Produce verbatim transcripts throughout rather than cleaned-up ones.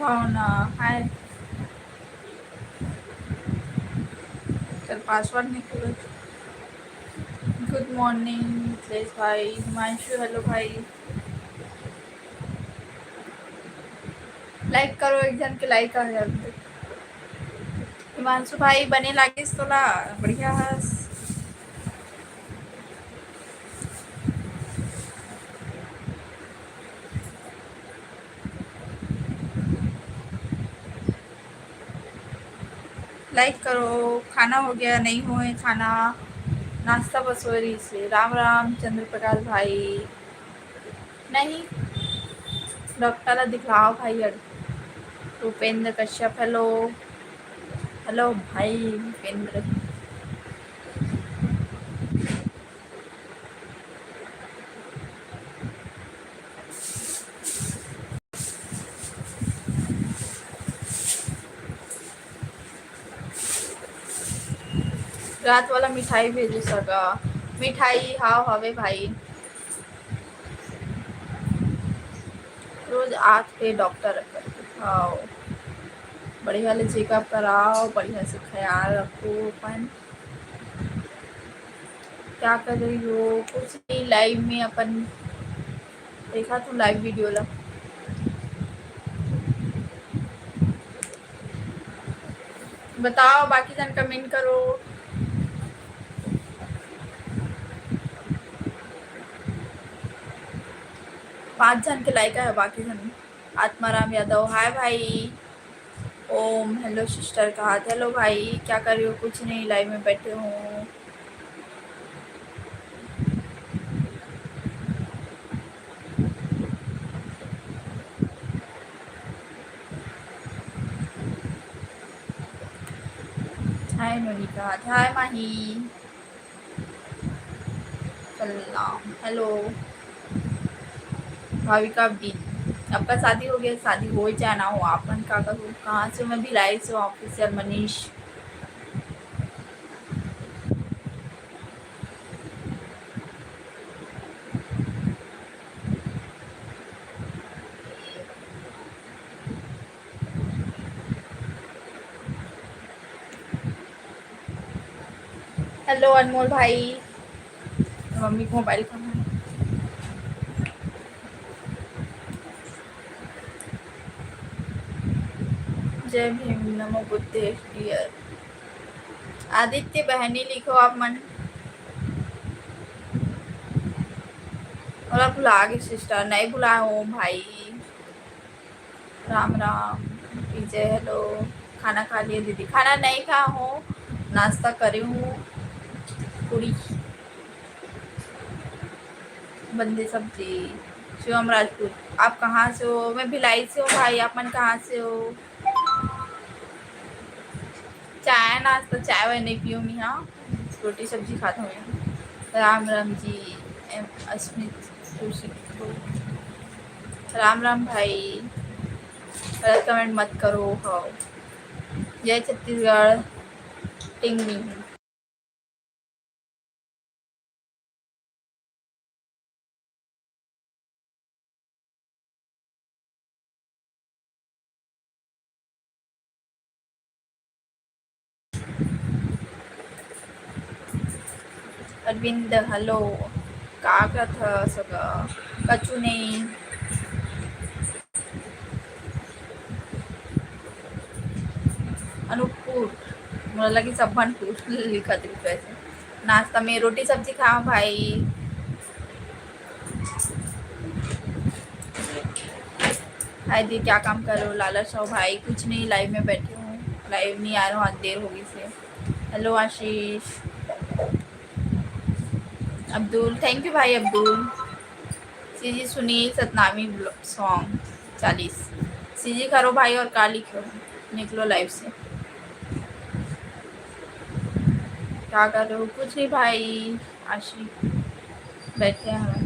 कौन? हाय। चल, पासवर्ड नहीं खुला। गुड मॉर्निंग मिथिलेश भाई, हिमांशु, हेलो भाई। लाइक करो, एक जन के लाइक आ जाए। हिमांशु भाई, बने लागिस तोला? बढ़िया हस? लाइक करो। खाना हो गया? नहीं हुए खाना, नाश्ता बस हो रही से। राम राम चंद्र प्रकाश भाई। नहीं, डॉक्टर ला दिखलाओ भाई। अरे, उपेंद्र कश्यप, हेलो। हेलो भाई उपेंद्र। रात वाला मिठाई भेजे सगा। मिठाई हाव हवे भाई। रोज आत हे डॉक्टर कर दिखाओ, बढ़िया ले चेकअप कराओ, बढ़िया से ख्याल रखो अपन। क्या कर रही हो? कुछ नहीं, लाइव में अपन देखा तू लाइव वीडियो ला। बताओ, बाकी जन कमेंट करो। पाँच जन के लाइक है, बाकी जन। आत्माराम यादव, हाय भाई। ओम, हेलो सिस्टर, कहा थे? हेलो भाई, क्या कर रही हो? कुछ नहीं, लाइव में बैठे हूँ। हाय मोनिका, हाय माही। सलाम, हेलो। भाविका डी, आपका शादी हो गया? शादी हो जाना हो, आपन का करूँ? कहाँ से? मैं भिलाई से हूँ, ऑफिसर मनीष। हेलो अनमोल भाई, मम्मी को मोबाइल कहाँ है? जय भीम, नमो बुद्धे, डियर। आदित्य बहनी लिखो आप मन। ओला भुला गे सिस्टर, नहीं भुला हो भाई। राम राम विजय, हेलो। खाना खा लिया दीदी? खाना नहीं खा हूँ, नाश्ता करी हूँ, पूरी बंदे सब्जी। शिवम राजपूत, आप कहाँ से हो? मैं भिलाई से हूँ भाई, आप मन कहाँ से हो? चाय नाश्ता, चाय वाय नहीं पीऊँ मैं, हाँ, रोटी सब्जी खाता हूँ मैं। राम राम जी, एम अस्मित खुशी को। राम राम भाई, गलत कमेंट मत करो। हाँ, जय छत्तीसगढ़, टिंग टिंग। अरविंद, हेलो, का करत हस गा? कछु नहीं। अनूपपुर, मोला लगी सब्बनपुर लिखत रहिस वैसे। नाश्ता में रोटी सब्जी खाओ भाई। हाय दी, क्या काम कर रहे हो? लालच हो भाई, कुछ नहीं, लाइव में बैठी हूँ, लाइव नहीं आ रहा हूँ, आज देर हो गई से। Hello Ashish, Abdul, thank you भाई अब्दुल। सीजी सुनील सतनामी ब्लॉ-, सॉन्ग चालीस। सीजी करो भाई और का लिखो, निकलो लाइव से। क्या कर रहे हो? कुछ नहीं भाई, आशी बैठे हैं।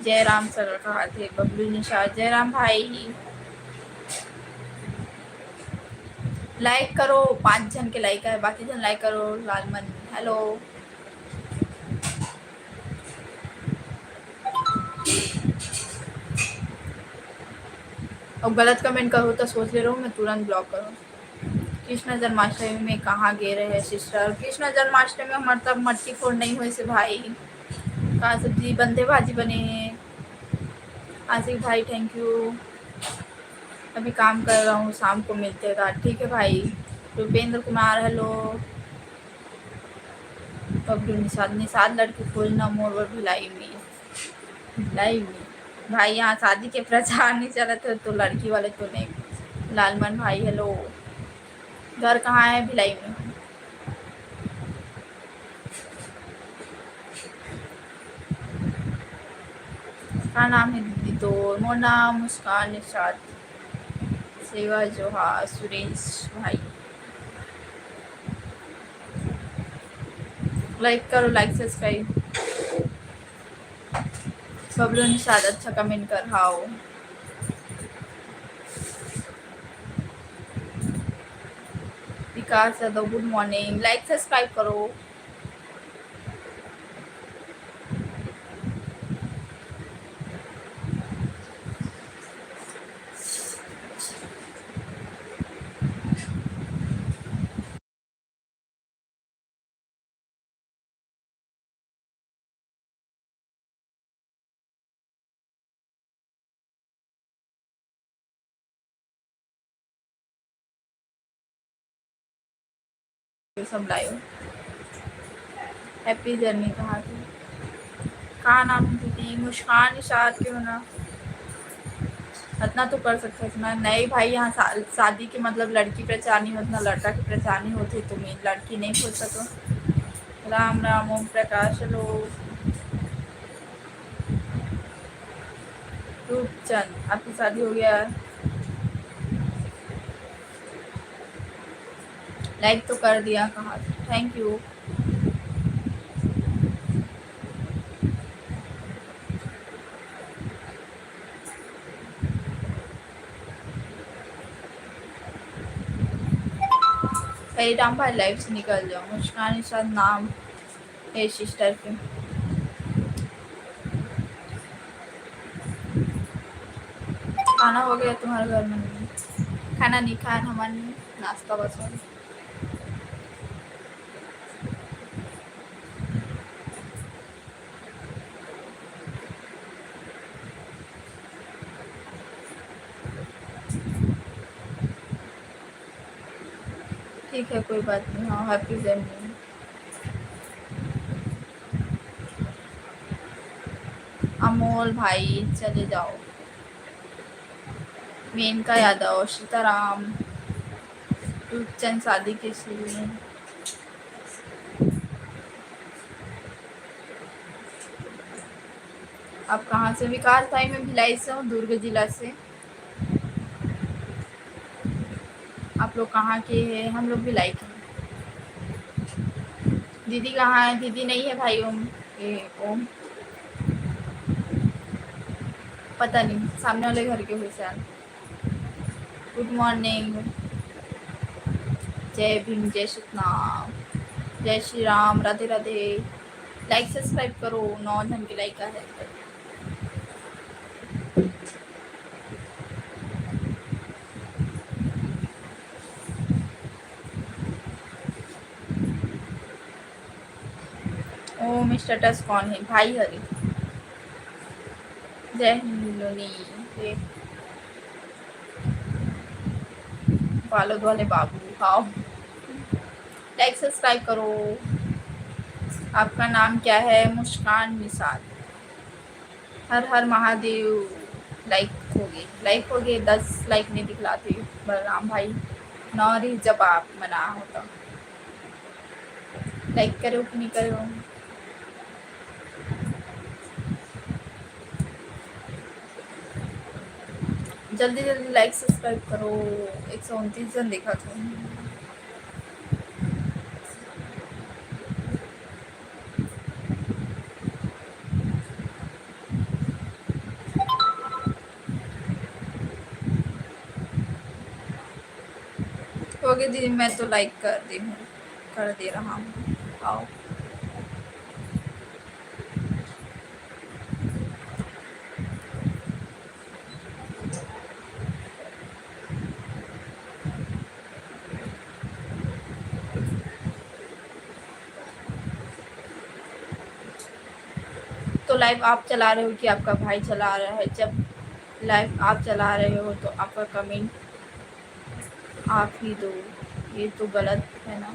जय राम सर कहा थे, बबलू निषाद, जय राम भाई। लाइक करो, पाँच जन के लाइक है, बाकी जन लाइक करो। लालमन, हेलो। अउ गलत कमेंट करहू त सोच ले रहू, मैं तुरंत ब्लॉक करहूँ। कृष्ण जन्माष्टमी में कहाँ गे रहे सिस्टर? कृष्ण जन्माष्टमी में हमर तब मटकी फोड़ नहीं होइस हे भाई। का सब्जी बनथे? भाजी बने हे। आशिक भाई, थैंक यू। अभी काम कर रहा हूँ, शाम को मिलते हैं। ठीक है भाई। रुपेंद्र कुमार, हेलो। बबलू निषाद, निषाद लड़की खोजना मोर बर भिलाई में। भिलाई में? भाई, यहाँ शादी के प्रचार नहीं चलत हे, तो लड़की वाले तो नहीं। लालमन भाई, हेलो। घर कहाँ है? भिलाई में। का नाम है दीदी तोर? मोर नाम मुस्कान निषाद। सेवा जोहार सुरेश भाई। लाइक करो, लाइक सब्सक्राइब। बबलू निषाद अच्छा कमेंट कर, हाओ। विकास यादव, गुड मॉर्निंग। लाइक सब्सक्राइब करो। सब लाइव। हैप्पी जर्नी कहा थे? का नाम है दीदी? मुस्कान निषाद के हो ना? इतना तो कर सकते हैं ना। नहीं भाई, यहाँ शा-, शादी के मतलब लड़की प्रचार नहीं होता ना, लड़का के प्रचार नहीं होते, तो मैं लड़की नहीं खोज सको। राम राम, ओम प्रकाश, हेलो। रूपचंद, आपकी शादी हो गया है? लाइक तो कर दिया, कहा, थैंक यू। सही टाइम भाई लाइफ से निकल जाओ। मुस्कान निषाद नाम है सिस्टर के। खाना हो गया तुम्हारे घर में? नहीं, खाना नहीं खाया हमन, नाश्ता बस हो गया। ठीक है, कोई बात नहीं। हाँ, हैप्पी जर्नी। अमोल भाई चले जाओ। मेनका यादव, सीताराम, रूपचंद शादी के सीन। आप कहाँ से? विकास भाई, मैं भिलाई से हूँ, दुर्ग जिला से। आप लोग कहाँ के हैं? हम लोग भिलाई के हैं। दीदी कहाँ है? दीदी नहीं है भाई, ओम, ए, ओम, पता नहीं, सामने वाले घर के हुए शायद। गुड मॉर्निंग, जय भीम, जय सतनाम, जय श्री राम, राधे राधे। लाइक सब्सक्राइब करो, नौ जन के लाइक आ है। ओ, स्टेटस कौन है? भाई हरे। जय हिंद लोनी। ये बालोद वाले बाबू, हाओ। लाइक सब्सक्राइब करो। आपका नाम क्या है? मुस्कान निषाद। हर हर महादेव। लाइक हो गए, लाइक हो गए, दस लाइक नहीं दिखलाते बलराम भाई। नौ रही जब आप मना होता। लाइक करो कि नहीं करो? जल्दी जल्दी लाइक सब्सक्राइब करो। एक सौ उनतीस जन देखा था। हो गए दीदी, मैं तो लाइक कर दी हूँ, कर दे रहा हूँ। आओ। लाइव आप चला रहे हो कि आपका भाई चला रहा है? जब लाइव आप चला रहे हो तो आपका कमेंट आप ही दो, ये तो गलत है ना।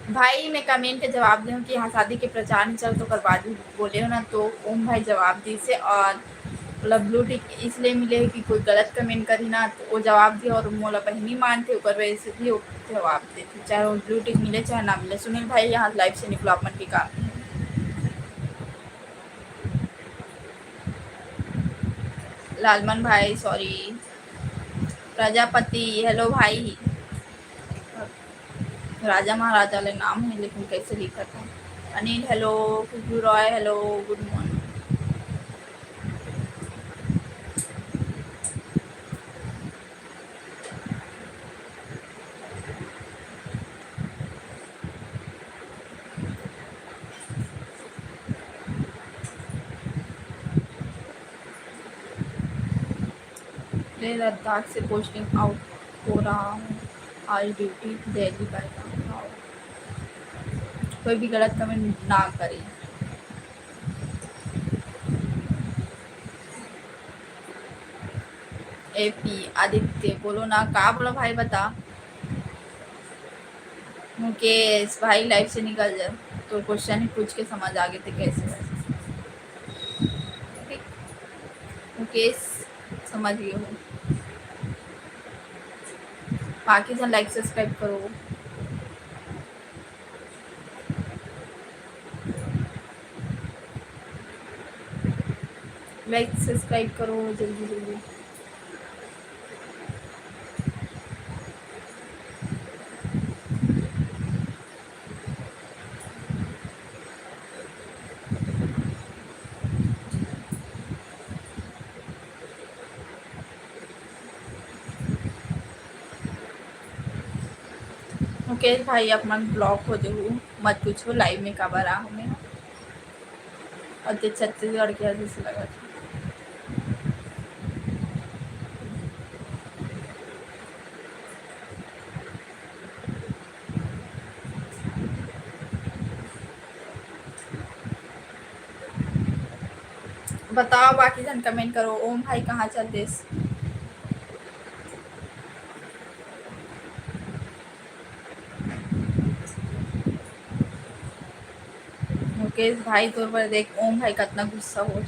भाई, मैं कमेंट के जवाब देहूँ कि हाँ, शादी के प्रचार नहीं चल तो ओकर बाद भी बोले हो ना, तो ओम भाई जवाब दी से और मतलब ब्लू टिक इसलिए मिले कि कोई गलत कमेंट करी ना, तो वो जवाब दिया और मोला बहनी मानते, ओकर वजह से भी वो जवाब देते, चाहे वो ब्लू टिक मिले चाहे ना मिले। सुनील भाई, यहाँ लाइव से निकलो, आप मन के काम है। लालमन भाई, सॉरी। प्रजापति, हेलो भाई। राजा महाराजा ले नाम है, लेकिन कैसे लिखा था? अनिल, हेलो। खुशबू रॉय, हेलो, गुड मॉर्निंग। मैं लद्दाख से पोस्टिंग आउट हो रहा हूँ, आज ड्यूटी दिल्ली बैठा हूँ। कोई भी गलत कमेंट ना करें। एपी आदित्य, बोलो ना, का बोला भाई, बता। मुकेश भाई, लाइव से निकल जा, तो क्वेश्चन ही पूछ के समझ आ गए थे कैसे। ठीक, मुकेश, समझ गए हो। बाकी जन लाइक सब्सक्राइब करो। लाइक सब्सक्राइब करो जल्दी जल्दी। मुकेश भाई, आप मन ब्लॉक हो जाहू, मत पूछो, लाइव में काबर आ हमें। और जे छत्तीसगढ़ के हंसी से लगा था। बताओ, बाकी जन कमेंट करो, ओम भाई कहाँ चल देस? मुकेश भाई, तोर पर देख, ओम भाई कतना गुस्सा हो।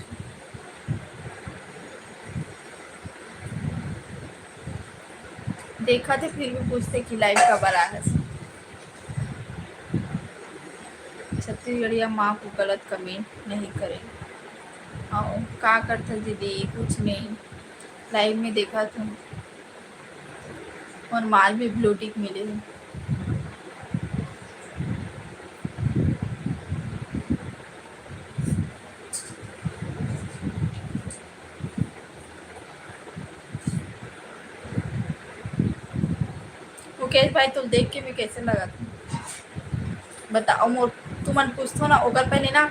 देखा थे, फिर भी पूछते कि लाइव काबर आ हस। छत्तीसगढ़िया माँ को गलत कमेंट नहीं करे। आओ, का करथस दीदी? कुछ नहीं, लाइव में देखा था। और माल भी ब्लू टिक मिले हे। मुकेश भाई, तुम देख के भी कैसे लगा था? बताओ मोर, तुमन पूछथो ना, ओकर पहले ना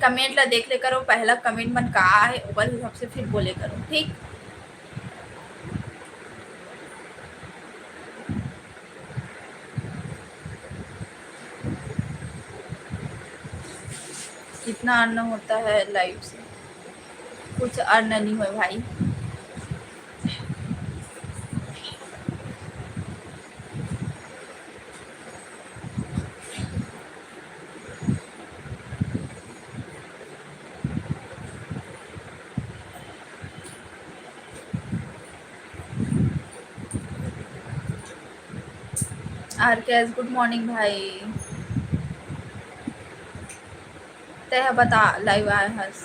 कमेंट ला देख ले करो, पहला कमेंट मन का है, ओकर हिसाब से फिर बोले करो, ठीक? कितना अर्न होता है लाइव से? कुछ अर्न नहीं हुआ भाई। आरकेएस, गुड मॉर्निंग भाई। तैं ह बता, लाइव आए हस?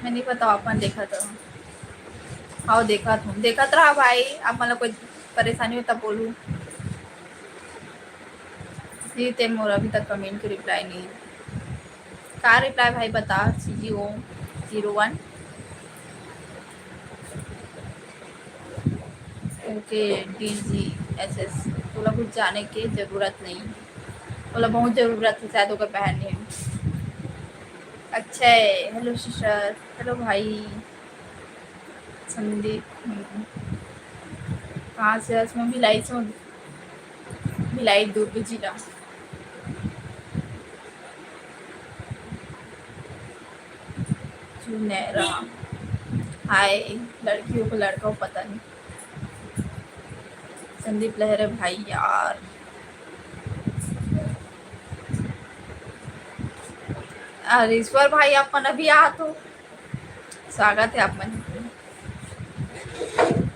मैं नहीं बताओ, अपन देखत हूँ। हाँ, देखत हूँ, देखत रहा भाई। आप मतलब कोई परेशानी हो तब बोलू। जी, ते मोर अभी तक कमेंट के रिप्लाई नहीं। का रिप्लाई भाई बता, सी जी ओ ज़ीरो वन। ओके, डी जी एस एस, तोला कुछ जाने के जरूरत नहीं, तोला बहुत जरूरत है शायद ओकर बहन ने। अच्छा है, हेलो सिस्टर, हेलो भाई संदीप। हम्म। कहाँ से हस? मैं भिलाई से हूँ, भिलाई दुर्ग जिला। क्यों नहीं रहा? हाय, लड़कियों को लड़का हो, पता नहीं। संदीप लहरे भाई यार। अरे ईश्वर भाई, आप मन अभी आ तो स्वागत है आप मन।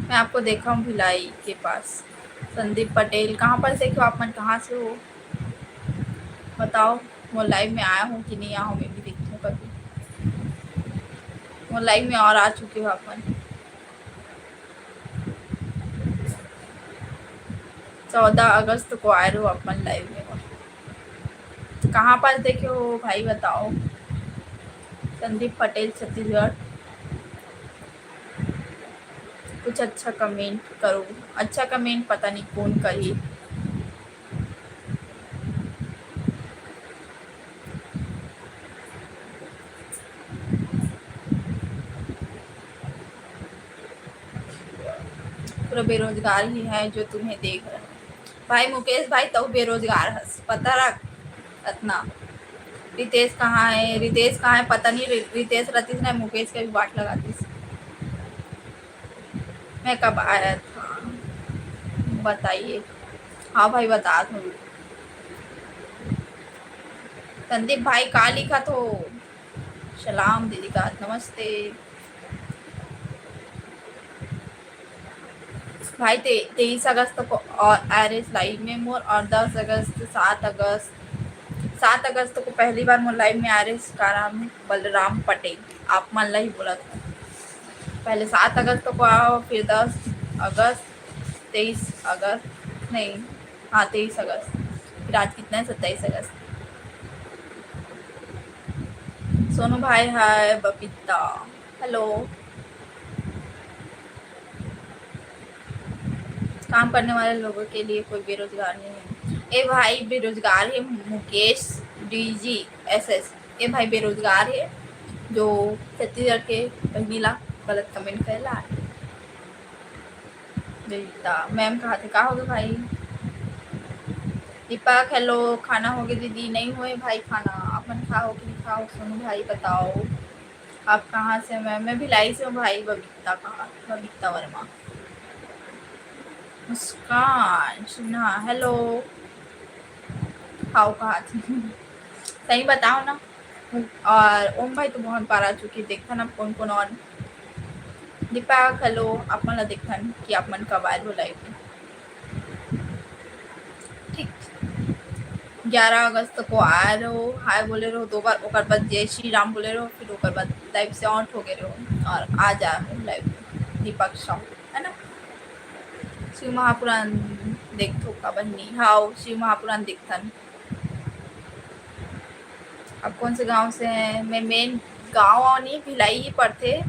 मैं आपको देखा हूँ भिलाई के पास। संदीप पटेल, कहाँ पर देखे हो आप मन, कहाँ से हो बताओ। वो लाइव में आया हूँ कि नहीं आया हूँ, मैं भी देखती हूँ कभी। वो लाइव में और आ चुके हो आप मन। चौदह अगस्त को आए रहो अपन लाइव में। कहाँ पास देखे हो भाई बताओ। संदीप पटेल छत्तीसगढ़। कुछ अच्छा कमेंट करो। अच्छा कमेंट पता नहीं कौन करी। पूरा बेरोजगार ही है जो तुम्हें देख रहा है। भाई मुकेश भाई, तू बेरोजगार हस, पता रख अतना। रितेश कहाँ है? रितेश कहाँ है पता नहीं। रि-, रितेश रतीश ने मुकेश के भी बाट लगा दी। मैं कब आया था बताइए। हाँ भाई बता दो। संदीप भाई का लिखा तो। सलाम दीदी का नमस्ते। भाई ते-, तेईस अगस्त को और आरएस लाइव में मोर और दस अगस्त, सात अगस्त, सात अगस्त को पहली बार मोर लाइव में आरएस का नाम बलराम पटेल। आप मन ला ही बोला था। पहले सात अगस्त को आओ, फिर दस अगस्त, तेईस अगस्त, नहीं, हाँ, तेईस अगस्त। फिर आज कितना है? सत्ताईस अगस्त। सोनू भाई, हाय बबीता, हेलो। काम करने वाले लोगों के लिए कोई बेरोजगार नहीं है। ए भाई, बेरोजगार है मुकेश डीजी एसएस। ए भाई, बेरोजगार है जो छत्तीसगढ़ के बहिनी ला गलत कमेंट करेला। बेटा, मैम कहा थे, का होगे भाई? दीपक, हेलो, खाना होगे दीदी? नहीं होए भाई खाना, अपन खाओ कि नहीं खाओ? सोनू भाई बताओ, आप कहाँ से? मैं, मैं भिलाई से हूँ भाई। बबीता कहा, बबीता वर्मा। मुस्कान सिन्हा, हेलो, खाओ कहा थे? सही बताओ ना। और ओम भाई तो बहुत बार आ चुके, देखथन अब कौन कौन और। दीपक, हेलो, आप मन ला देखथन कि आप मन कब आए हो लाइव में। ठीक, ग्यारह अगस्त को आए रहो, हाय बोले रहो दो बार, ओकर बाद जय श्री राम बोले रहो, फिर ओकर बाद लाइव से आउट हो गए रहो और आ जा रहो लाइव में। दीपक साहू, है ना? शिव महापुराण देखथो का बहिनी? हाव, शिव महापुराण देखथन। आप कौन से गांव से हैं? मैं मेन गांव और नहीं, भिलाई ही पड़थे।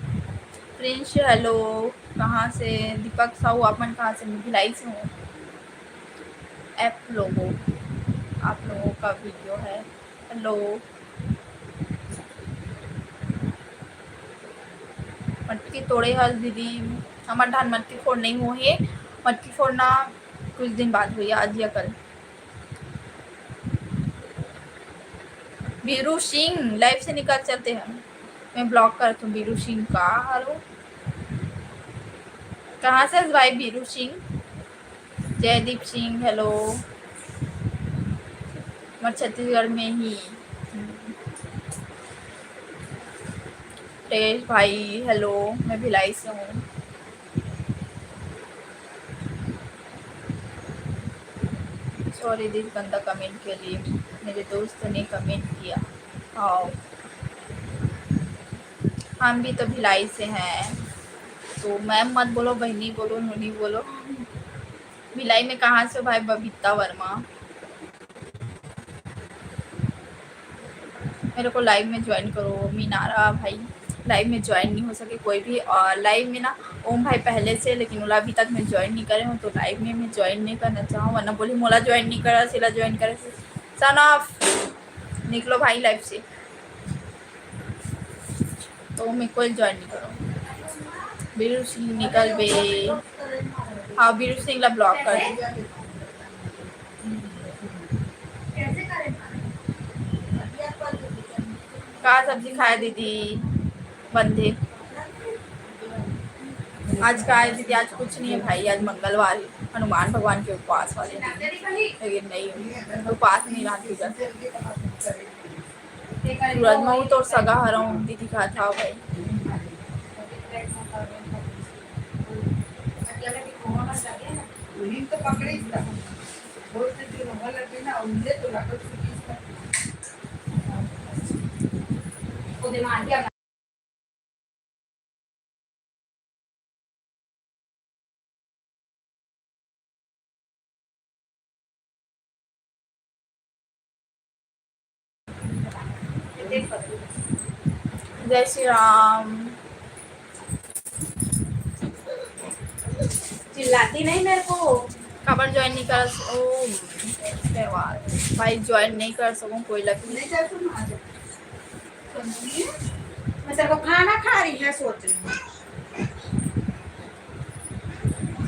प्रिंस, हेलो, कहाँ से? दीपक साहू, आप मन कहाँ से? मैं भिलाई से हूँ। आप लोगों, आप लोगों का वीडियो है। हेलो, मटकी तोड़े हस दीदी? हमर धान मटकी फोड़ नहीं हुए है, मटकी फोड़ना कुछ दिन बाद हुई, आज या कल। बीरू सिंह, लाइव से निकल चलते हैं। मैं ब्लॉक करता हूँ बीरू सिंह का। हेलो, कहाँ से भाई बीरू सिंह? जयदीप सिंह, हेलो। मैं छत्तीसगढ़ में ही। तेज भाई, हेलो, मैं भिलाई से हूँ। सॉरी दीदी, गंदा कमेंट के लिए, मेरे दोस्त ने कमेंट किया। आओ, हम भी तो भिलाई से हैं, तो मैम मत बोलो, बहनी बोलो, नूनी बोलो। भिलाई में कहाँ से हो भाई? बबीता वर्मा। मेरे को लाइव में ज्वाइन करो। मीनारा भाई, लाइव में ज्वाइन नहीं हो सके कोई भी। और लाइव में ना ओम भाई पहले से, लेकिन ओला अभी तक मैं ज्वाइन नहीं करे हूँ, तो लाइव में मैं ज्वाइन नहीं करना चाहूँ, वरना बोली मोला ज्वाइन नहीं करा, सिला ज्वाइन करे। सन ऑफ, निकलो भाई लाइव से। तो मैं कोई ज्वाइन नहीं करो। बीरू सिंह निकल बे। हाँ, बीरू सिंह ला ब्लॉक कर दे। का सब्जी खाए दीदी? बंधे। आज का है दीदी, आज कुछ नहीं है भाई, आज मंगलवार है, हनुमान भगवान के उपवास वाले दिन, लेकिन नहीं, उपवास नहीं रहा दीदी। सूरज, मैं तो सगा हरहूँ दीदी, कहा था भाई। जय श्री राम। चिल्लाती नहीं मेरे को। काबर ज्वाइन नहीं कर सको? भाई ज्वाइन नहीं कर सको कोई लग नहीं कर सकूँ आज। मैं तेरे को खाना खा रही है, सोच रही हूँ।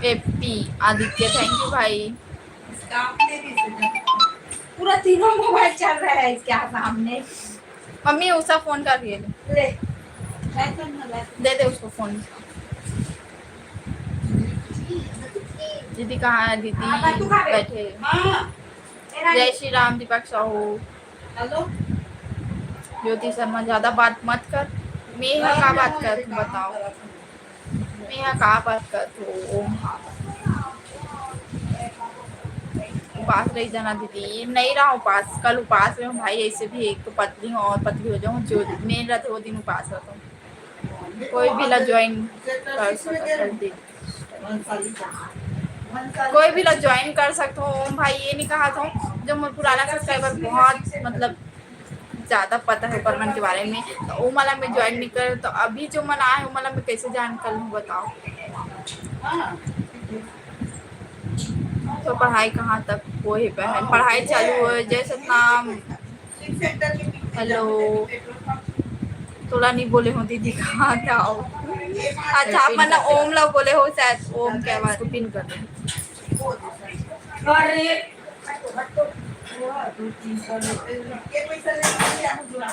एपी आदित्य, थैंक यू भाई। इसका आपने भी सुना। पूरा तीनों मोबाइल चल रहा है इसके सामने। मम्मी, उषा फोन कर रही है। ले। दे दे उसको फोन। दीदी कहाँ है? दीदी हाँ, बैठे। हाँ। जय श्री राम, दीपक साहू। हेलो। ज्योति शर्मा, ज्यादा बात मत कर। मैं यहाँ का बात कर, तुम बताओ। मैं यहाँ का बात कर, तू ओम हा। उपास रही जाना दीदी, नहीं रहा उपास, कल उपास रहे हूँ भाई, ऐसे भी एक तो पतली हूँ और पतली हो जाऊँ, जो मेन रहते वो दिन उपास रहता हूँ। कोई भी ला ज्वाइन कर सकता है दीदी। कोई भी ला ज्वाइन कर सकता हूँ। ओम भाई, ये नहीं कहा था जो मोर पुराना सब्सक्राइबर बहुत, मतलब, ज्यादा पता है ओकर मन के बारे में, तो ओम वाला में ज्वाइन नहीं कर, तो अभी जो मन आए, ओम वाला में कैसे ज्वाइन कर लूँ, बताओ। तो पढ़ाई कहाँ तक होए बहन? पढ़ाई चालू होए। जय सतनाम। हेलो, तोला नहीं बोले हो दीदी, कहाँ जाओ? अच्छा, आप मन ओम ला बोले हो शायद, ओम के आवाज। पिन कर दे। अरे।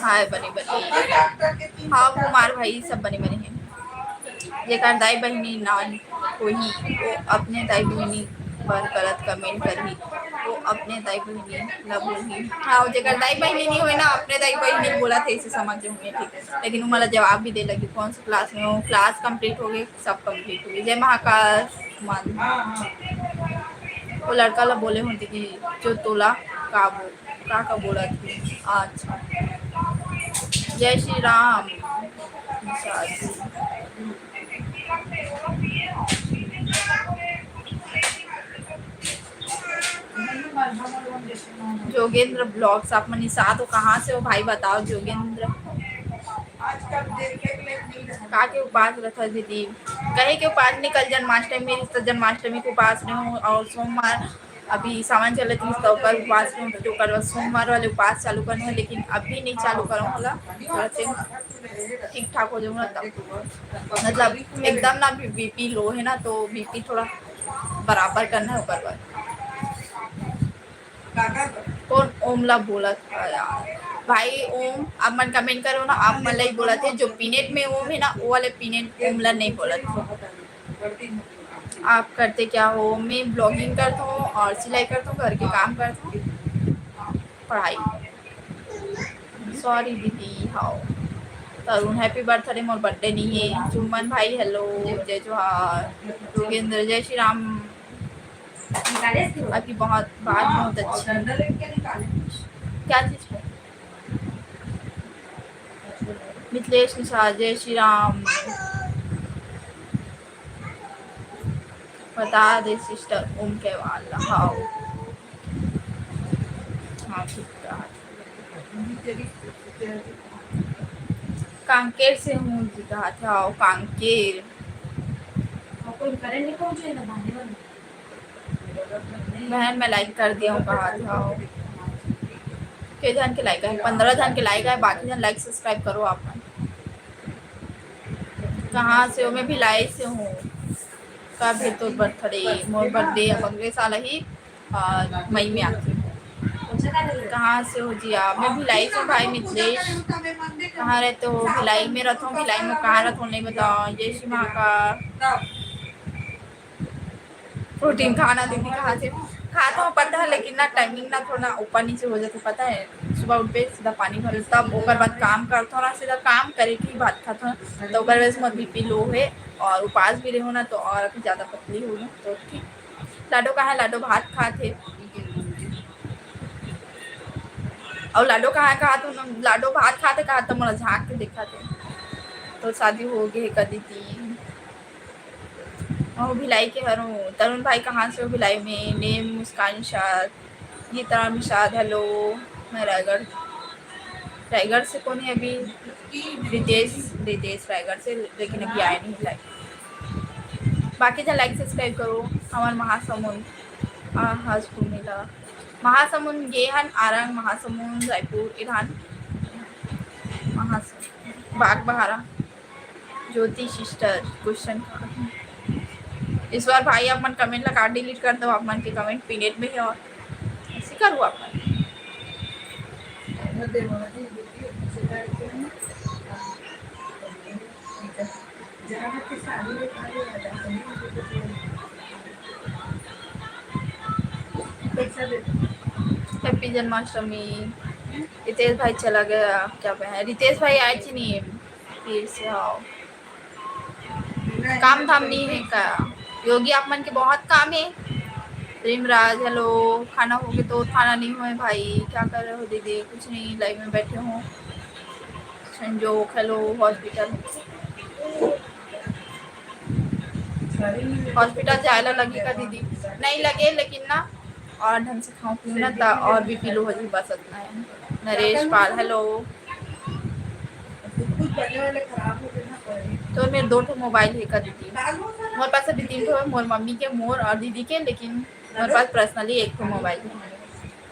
हाय बनी बनी। हाँ कुमार भाई, सब बनी बनी है। जेकर दाई बहिनी ना होही, वो अपने दाई बहिनी पर गलत कमेंट करही, वो अपने दाई बहिनी ला बोलही। हाँ, जेकर दाई बहिनी नहीं होए ना, अपने दाई बहिनी बोला थे, इसे समझ होंगे, ठीक है। लेकिन वो मला जवाब भी दे लगी, कौन सी क्लास में हो, क्लास कंप्लीट हो गई, सब कंप्लीट हो गई। जय महाकाल। मन। वो लड़का ला बोले हों दीदी, जो तोला का बोल, का, का बोलत हे। अच्छा, जय श्री राम। साधु। जोगेंद्र ब्लॉग्स, आप मनीषा तो कहाँ से हो भाई, बताओ जोगेंद्र। का के उपास रखा दीदी? कहे के उपास नहीं, कल जन्माष्टमी, तो जन्माष्टमी के उपास रहे हूँ और सोमवार अभी सावन चलत रहिस, तो ओकर उपास रहे हूँ, तो ओकर बाद सोमवार वाले उपास चालू करना है, लेकिन अभी नहीं चालू करूँ, होला थोड़ा से ठीक ठाक हो जाऊँ ना तब, मतलब एकदम ना बीपी लो है ना, तो बीपी थोड़ा बराबर करना है ओकर बाद। कौन ओम ला बोलत हे यार? भाई ओम, आप मन कमेंट करो ना, आप मन ला ही बोलत हे, जो पीनेट में ओम है ना, वो वाले पीनेट ओम ला नहीं बोलत हे। आप करते क्या हो? मैं ब्लॉगिंग करता हूँ और सिलाई करता हूँ, घर के काम करता हूँ, पढ़ाई। सॉरी दीदी। How Tarun, happy birthday, Mor birthday नहीं है। चुम्बन भाई हेलो, जय जोहार। योगेंद्र, जय श्री राम। आपकी बहुत बात बहुत अच्छी है। क्या चीज है? मिथिलेश निषाद, जय श्री राम। बता दे सिस्टर, ओम कैवाल। हाँ, हाँ, ठीक है। कांकेर से हूँ जी, कहा था, कांकेर। बहन, मैं लाइक कर दिया हूँ, कहा था। के झन के लाइक है? पंद्रह झन के लाइक है, बाकी झन लाइक सब्सक्राइब करो आप मन। कहाँ से हो? मैं भिलाई से हूँ। कब है तोर बर्थडे? मोर बर्थडे अब अगले साल ही, अ, मई में आथे। कहाँ से हो जी आप? मैं भिलाई से हूँ भाई मिथिलेश। कहाँ रहते हो? भिलाई में रहता हूँ। भिलाई में कहाँ रहता हूँ नहीं बताओ। जय श्री महाकाल। प्रोटीन खाना दीदी कहाँ से खात हो पता है, लेकिन ना टाइमिंग ना थोड़ा ऊपर नीचे हो जाता, पता है। सुबह उठ के सीधा पानी भर, तब ओकर बाद काम करता हूँ ना, सीधा काम करे के बाद खाता हूँ। तो ओकर वजह से मोर बीपी लो है और उपास भी रहो ना, तो और अभी ज़्यादा पतली हो गई। तो ठीक, लाडो कहाँ है? लाडो भात खात है। और लाडो कहाँ है? कहा तो लाडो भात खाते खाते मोला झांक के देखा थे। तो शादी हो गई है कदी ती। और भिलाई के हरो। तरुण भाई कहाँ से हो? भिलाई में। नेम मुस्कान निषाद, गीता निषाद, हेलो। मैं रायगढ़, रायगढ़ से कौन है अभी? रितेश, रितेश रायगढ़ से, लेकिन अभी आए नहीं लाइव। बाकी जन लाइक सब्सक्राइब करो। हमार महासमुंद, आ, हज घूमेला। महासमुंद गे हन, आरंग, महासमुंद, रायपुर, इधान, महासमुंद, बाग बहारा। ज्योति सिस्टर, क्वेश्चन का इस बार भाई आप मन कमेंट ला काट डिलीट कर दो, आप मन के कमेंट पिनेट में है और ऐसे करो आप मन। हैप्पी जन्माष्टमी। रितेश भाई चला गया, क्या पे है? रितेश भाई आए थे नहीं, फिर से आओ। काम धाम नहीं है का? योगी आप मन के बहुत काम है। प्रेमराज, हेलो, खाना हो गया तो खाना नहीं हुए भाई, क्या कर रहे हो दीदी? कुछ नहीं, लाइव में बैठे हो। संजोग, हेलो, हॉस्पिटल, हॉस्पिटल जाए ला लगी का दीदी? नहीं लगे, लेकिन ना और ढंग से खाऊं पीऊं ना, त और बीपी लो हो जी, बस इतना है। नरेश पाल, हेलो। तो मेरे दो ठो मोबाइल है का दीदी? मोर पास अभी तीन ठो है, मोर मम्मी के, मोर और दीदी के, लेकिन मोर पास पर्सनली एक ठो मोबाइल है।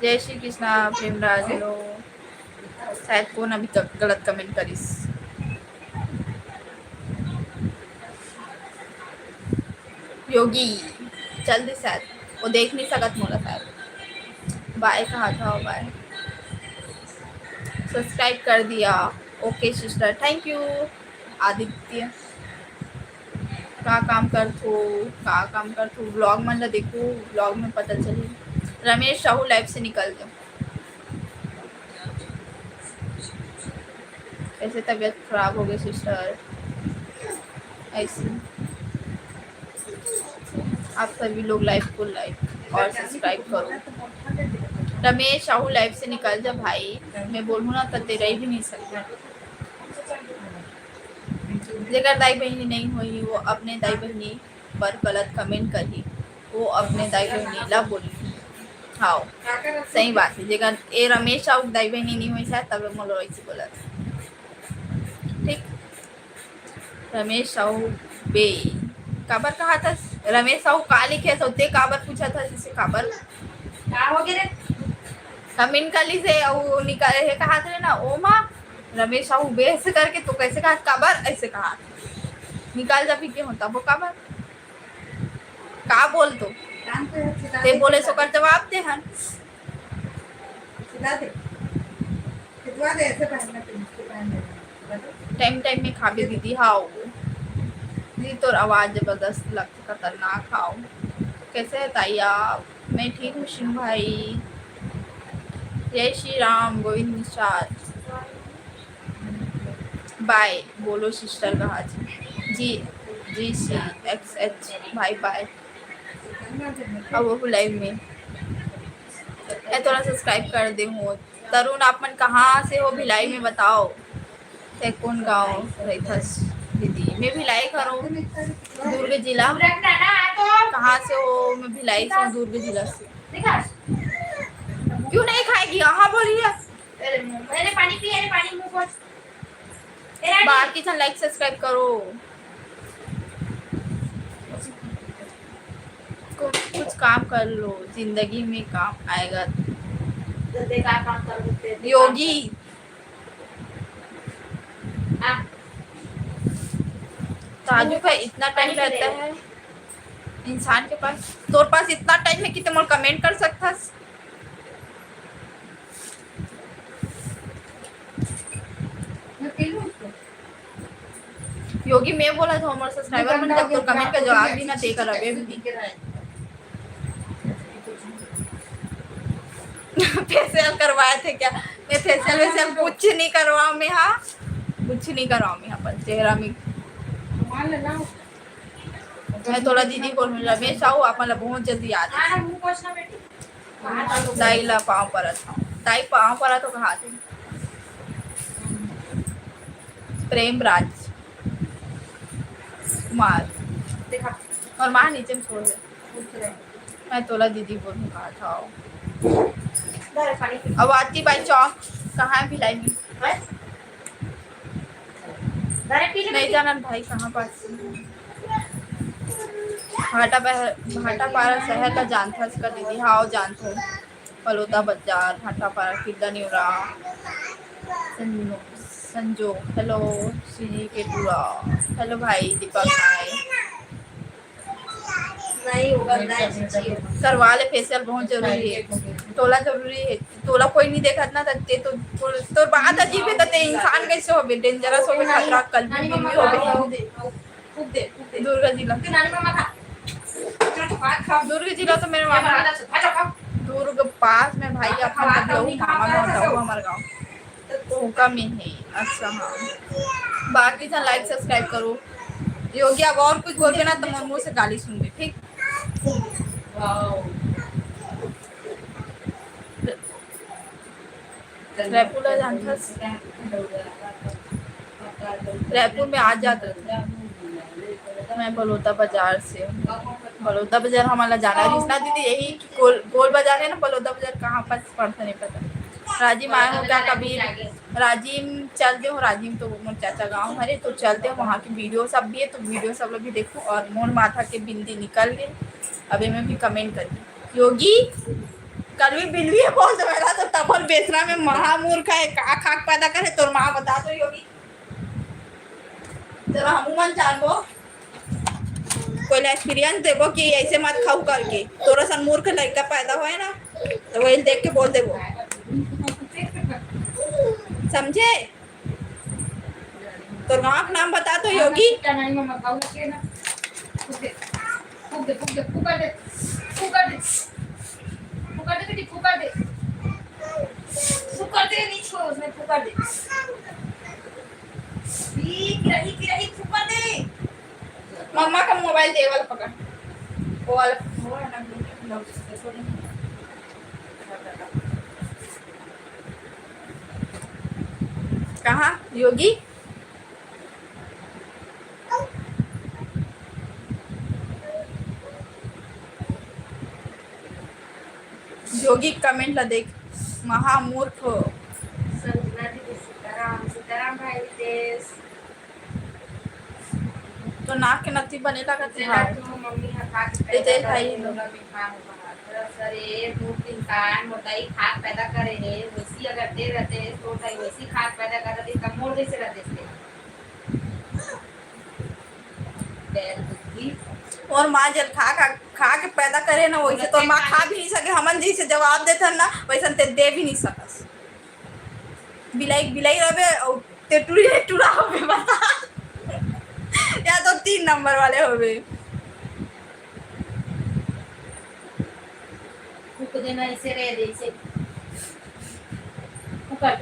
जय श्री कृष्णा, प्रेमराज, हेलो। शायद कौन अभी तक गलत कमेंट करिस। योगी चल दे शायद, वो देख नहीं सकत मोला शायद। बाय कहा था, बाय। सब्सक्राइब कर दिया। ओके सिस्टर, थैंक यू। आदित्य, का काम करथो? का काम करथो? व्लॉग मन ला देखो, व्लॉग में पता चली। रमेश साहू लाइव से निकल जाओ। कैसे तबीयत खराब हो गई सिस्टर? ऐसे आप सभी लोग लाइव को लाइक और सब्सक्राइब करो। रमेश साहू लाइव से निकल जा भाई, मैं बोलूँ ना तो तेरा ही भी नहीं सकता। जेकर दाई बहिनी नहीं हुई वो अपने दाई बहिनी पर गलत कमेंट करही, वो अपने दाई बहिनी ला बोलही। हाँ, सही बात है। जेकर ए रमेश साहू दाई बहिनी नहीं हुई शायद, तब मोला ऐसे बोला था। ठीक, रमेश साहू बे, काबर कहा था? रमेश साहू का लिखे तो ते काबर पूछा था जिसे काबर? का हो गया रे? कमेंट कर लीजिए, वो निकाले है कहा था ना, ओ माँ, रमेश साहू बे ऐसे करके तो कैसे कहा, काबर ऐसे कहा? निकाल जा भी के होता वो काबर? का बोल तो? ते बोले सो कर जवाब दे हन। टाइम टाइम में खाबे दीदी। हाओ दीदी, तोर आवाज जबरदस्त लगथे, खतरनाक। हाओ, कैसे है ताई आप? मैं ठीक हूँ शिव भाई। जय श्री राम गोविंद निषाद। बाय बोलो सिस्टर कहा जी। जी, जी सी एक्स एच भाई बाय। अब वो लाइव में मैं थोड़ा सब्सक्राइब कर दे हूँ। तरुण, आप मन कहाँ से हो भिलाई में, बताओ। ते कौन गाँव रहिथस दीदी? मैं भिलाई घर हूँ, दुर्ग जिला। कहाँ से हो? मैं भिलाई से हूँ, दुर्ग जिला से। क्यों नहीं खाएगी? हाँ बोलिए। अरे, अरे, पानी पी, अरे, पानी मुंह पर। बाकी चैनल लाइक सब्सक्राइब करो। कुछ काम कर लो, जिंदगी में काम आएगा। तो ते का काम कर सकते हैं? योगी। हाँ। ताजू का इतना टाइम रहता है इंसान के पास? तोर पास इतना टाइम है कि तुम कमेंट कर सकता है। क्योंकि मैं बोला था, हमारे सब्सक्राइबर मन जब तो कमेंट का जवाब भी ना देकर अबे भी। फेशियल करवाए थे क्या? मैं फेशियल वेशियल कुछ नहीं करवाऊँ मैं, हाँ, कुछ नहीं करवाऊँ मैं अपन चेहरा में। मैं तोला दीदी बोल, रमेश आओ, आप मतलब बहुत जल्दी आ जाए। दाई ला पाँव परत हूँ, दाई पाँव परत हो कहा थे। प्रेम राज कुमार। देखा। और माँ नीचे में छोड़ दे। मैं तोला दीदी बोलूँ कहा था। अब आती बाई चौक कहाँ है भिलाई में? नहीं जाना भाई, कहाँ पास? भाटा पह-, भाटापारा शहर का जानथस का दीदी? हाँ, जानथो। बलौदा बाजार, भाटापारा, किल्ला नेवरा, संजो, संजो, हेलो, सीजी के टूरा, हेलो भाई दीपक भाई। नहीं होगा, नहीं, नहीं, नहीं। करवा ले फेशियल, बहुत जरूरी है। तोला जरूरी है, तोला कोई नहीं देखत ना, त ते तो, तोर, तोर बात अजीब है, त ते इंसान कैसे होबे? डेंजरस होबे, खतरा, कल भी, दिन भी होबे। दुर्गा जिला। दुर्ग जिला तो मेरे मामा। दुर्ग पास में भाई, अपन कभी मामा गाँव, हमारे गाँव। ओका में है। अच्छा, हाँ। बाकी झन लाइक सब्सक्राइब करो। योगी, अब और कुछ बोलबे ना तो मोर मुंह से गाली सुनबे, ठीक? रायपुर ला जानथस? रायपुर में आ जात रहिथे। मैं बलौदा बाजार से हूँ। बलौदा बाजार हमन ला जाना रहिस ना दीदी, यही गोल, गोल बाजार है ना, बलौदा बाजार कहाँ पास पड़ता नहीं पता। राजिम आए हो क्या कभी? राजिम चल दे हो, राजिम तो मोर चाचा गाँव हरे, तो चल दे हो, वहाँ की वीडियो सब भी है, तो वीडियो सब लोग भी देखो। और मोर माथा के बिंदी निकल गए, अभी मैं भी कमेंट करी। योगी, कल भी बिलवी है बोल दे मेरा, तो तपल बेसरा में महामूर्ख है, का खाक पैदा करे तोर माँ, बता तो योगी। जरा हमू मन जानबो, कोई ला एक्सपीरियंस देबो कि ऐसे मत खाऊ करके। तोरा सन मूर्ख लड़का पैदा होए ना, तो वही देख के बोल देबो, समझे? तोर गाँव के नाम बता तो योगी। फूक दे, फूक दे, फूक दे, फूक दे, फूक दे, फूक दे, फूक दे, बेटी, फूक दे। फूक दे, नहीं छोड़, उसमें फूक दे। पी, पी रही, पी रही, फूक दे। मम्मा का मोबाइल दे, वाला पकड़। वो वाला, वो है ना, कहाँ योगी? योगी कमेंट ला देख, महामूर्ख। संजना दीदी, सीताराम, सीताराम भाई रितेश। तो नाक के नथी बने लागत है। तो मम्मी हा खा के ए, दे भाई। सर, ये मूर्ख इंसान, मोर दाई खाक पैदा करे हे, वैसी अगर दे रहते, तो दाई वैसी खाक पैदा कर रहती, तब मोर जैसे रहते थे। बैल बुद्धि। और माँ जल खा, खा, खा के पैदा करे ना, वैसे तो माँ खा भी नहीं सके, हमन जैसे जवाब देथन ना, वैसन ते दे भी नहीं सकस। बिलाई, बिलाई रहबे, और ते टुरी, टुरा होबे, बता। या तो तीन नंबर वाले होबे। फूक देना इसे रे, दे इसे। फूक दे।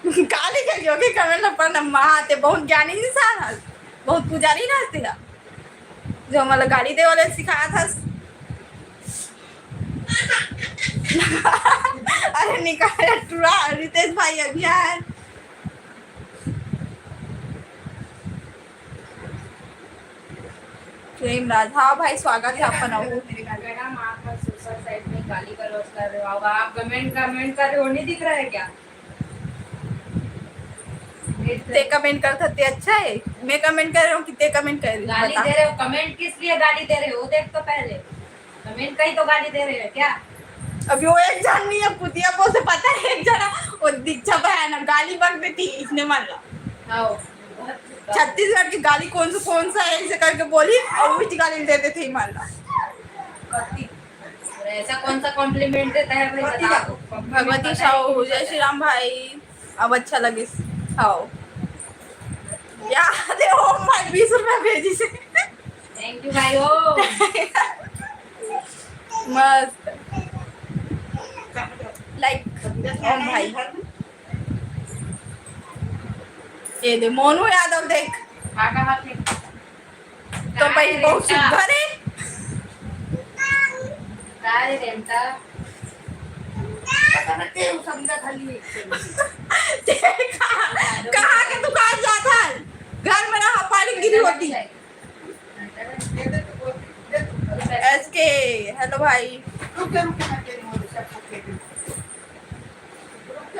फूक दे। काली के योगी कमेंट ला पढ़ना, माँ, ते बहुत ज्ञानी इंसान हस, बहुत पुजारी ना हस तेला, जो हमला गाली दे वाले सिखाया था। अरे निकाल टुरा, रितेश भाई अभी आए। प्रेम राज, हाँ भाई, स्वागत है अपन। आओ। मैडम, आप सोशल साइट में गाली गलौज कर रहे हो, अब आप कमेंट, कमेंट कर रहे हो, नहीं दिख रहा है क्या? ते कमेंट करता ते अच्छा है, मैं कमेंट कर रहा हूँ कि ते कमेंट कर रही हूँ, गाली बता। दे रहे हो, कमेंट किस लिए गाली दे रहे हो, वो देख तो पहले। कमेंट कहीं तो गाली दे रहे हैं क्या? अभी वो एक जन नहीं है, पुतिया बोल से पता है, एक जना वो दीक्षा बहन है, गाली बक देती इसने मन ला। हाँ, बहुत छत्तीसगढ़ की गाली कौन सा, कौन सा है इसे करके बोली और वो गाली दे देते ही मन ला। कति? अरे ऐसा कौन सा कॉम्प्लीमेंट देता है भाई, कति बता। भगवती साहू, जय श्री राम भाई। अब अच्छा लगिस। हाव। यार, ओ भाई, बीस रुपया भेजिस हे। Thank you भाई, ओ। मस्त। Like, ओ भाई। ये दे, मोनू यादव देख। का कहा थे? तो भाई, बहुत सुघर हे। का रे रेंटा? पता ना, तेरे समझा खाली एक से। कहाँ के दुकान जात हस? घर में रहा, पानी गिरी होती। एस के, hello भाई।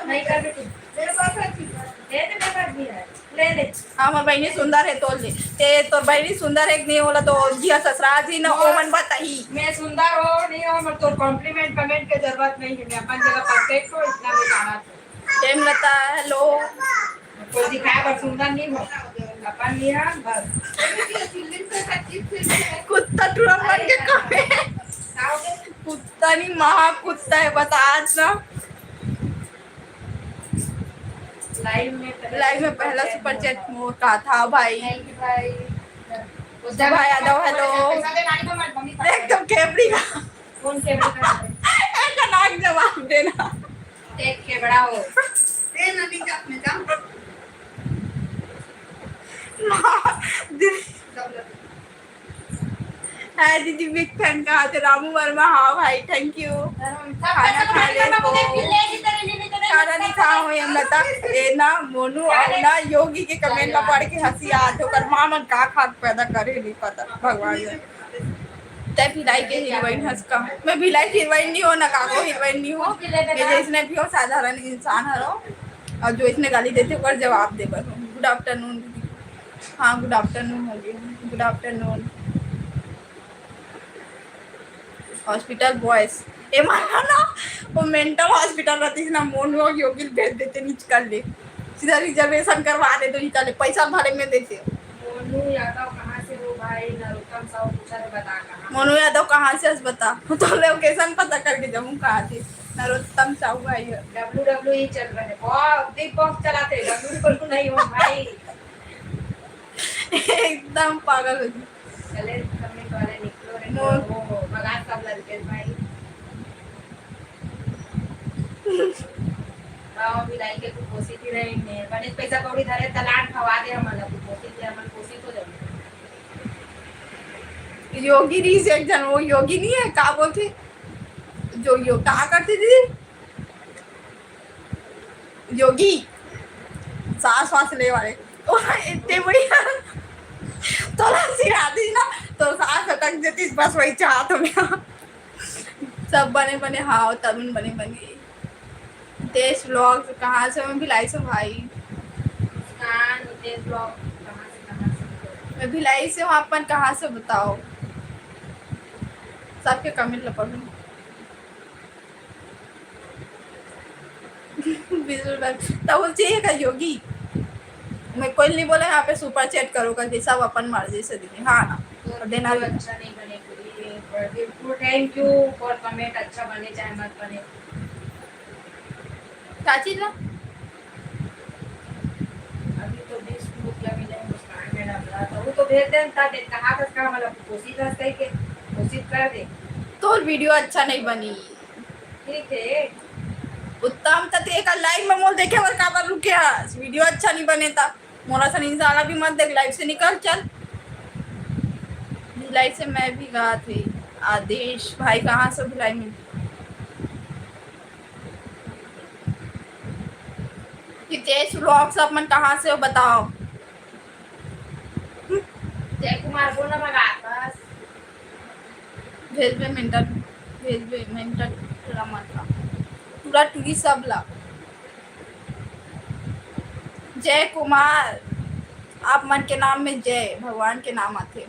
नहीं कर बेटी। दे दे, मेरे पास भी है। ले ले। हमर बहिनी सुंदर हे तोर ले। ते तोर बहिनी सुंदर हे कि नहीं, ओला तो जिया ससुराल जी न, ओमन बताही। मैं सुंदर हो, नहीं हो, मैं तोर compliment, comment के जरूरत नहीं है। मैं अपन जगह perfect हूँ, इतना मैं जाना था। प्रेमलता, hello। कोई दिखाए बर सुंदर नहीं हो, अपन नहीं रहा, बस। कुत्ता टूरा मन के कमे। कुत्ता नहीं, महा कुत्ता है, बता आज ना। Live में पहला super chat मोर का था भाई। Thank you भाई। भाई यादव, hello। पैसा दे, गाड़ी में मत, मम्मी पापा। एकदम केबड़ी का। कौन केबड़ी का? एक नाक जवाब देना। एक केबड़ा हो। दे ना, नहीं जा, अपने जा। दीदी। सब लोग। हाय दीदी, big fan का हाथे रामू वर्मा। हाँ भाई, thank you। खाना खा ले तो। खाना नहीं खा हूँ, ये बता। ये ना मोनू और ना योगी के comment ला पढ़ के हंसी आत हे। ओकर माँ मन का खाक पैदा करे, नहीं पता, भगवान जाने। तै भिलाई के heroine हस का? मैं भिलाई के heroine नहीं हो, ना काको heroine नहीं हो। मैं जैसने भी हो, साधारण इंसान हरो। और जो इसने गाली देते, ओकर जवाब दे बर। Good afternoon दीदी। हाँ, good afternoon हो गया। Good afternoon। Hospital boys। ए माना ना, वो mental hospital रहती है ना, मोनू और योगी भेज देते निकल ले। सीधा reservation करवा दे तो निकल ले, पैसा भले में देते। मोनू यादव कहाँ से हो भाई? नरोत्तम साहू पूछा तो बता कहाँ। मोनू यादव कहाँ से हस बता? तो location पता करके जाऊँ कहाँ से। नरोत्तम साहू भाई है। W W E चल रहे। वाह, Bigg Boss चलाते। W W E नहीं हो भाई। एकदम पागल हो गई। चले, comment वाले निकलो रे, मोर वो भगा सब लड़के भाई। गाँव भिलाई के कुपोषित ही रहेंगे। बने पैसा कौड़ी धरे, तलाक भवा दे हमन ला, कुपोषित ही हमन पोषित हो जाएंगे। योगी रहिस एक झन, वो योगी नहीं है, का बोलथे? जो यो-, का करथे दीदी? योगी, सांस वास ले वाले। ओ, इतने बढ़िया। तोला सिरा दी ना, तो सांस अटक जाती, बस वही चाहत हूँ मैं। सब बने बने, हाँ, तरुण बने बने। देश vlog कहाँ से? मैं भिलाई से भाई। मुस्कान, देश vlog कहाँ से, कहाँ से? मैं भिलाई से हूँ, आप मन कहाँ से बताओ? सबके comment ला पढ़ूँ। बिल्कुल, तब चाहिए का योगी? मैं कोई नहीं बोला यहाँ पे super chat करो करके, सब अपन मर्जी से दीदी। हाँ ना, तो और देना भी। अच्छा नहीं बने पूरी, पर बिल्कुल thank you for comment, अच्छा बने चाहे मत बने। का चीज ला? अभी तो बीस रुपया मिले हैं मुस्कान मैडम ला, तो वो तो भेज देन, ता दे, कहा था, कहा मतलब कोशिश बस करके कोशिश कर दे। तोर video अच्छा नहीं बनी। ठीक है। उत्तम, त ते एकर live में मोल देखे बर काबर रुके हस? Video अच्छा नहीं बने ता। मोला सन इंसान अभी मत देख, live से निकल, चल। भिलाई से मैं भी गा थे। आदेश भाई, कहाँ से भिलाई में? हितेश vlogs, आप मन कहाँ से हो, बताओ। जय कुमार, बोल ना भगवान, बस। भेजबे mental, भेजबे mental, टूरा मन ला, टूरा टूरी सब ला। जय कुमार, आप मन के नाम में जय, भगवान के नाम आथे।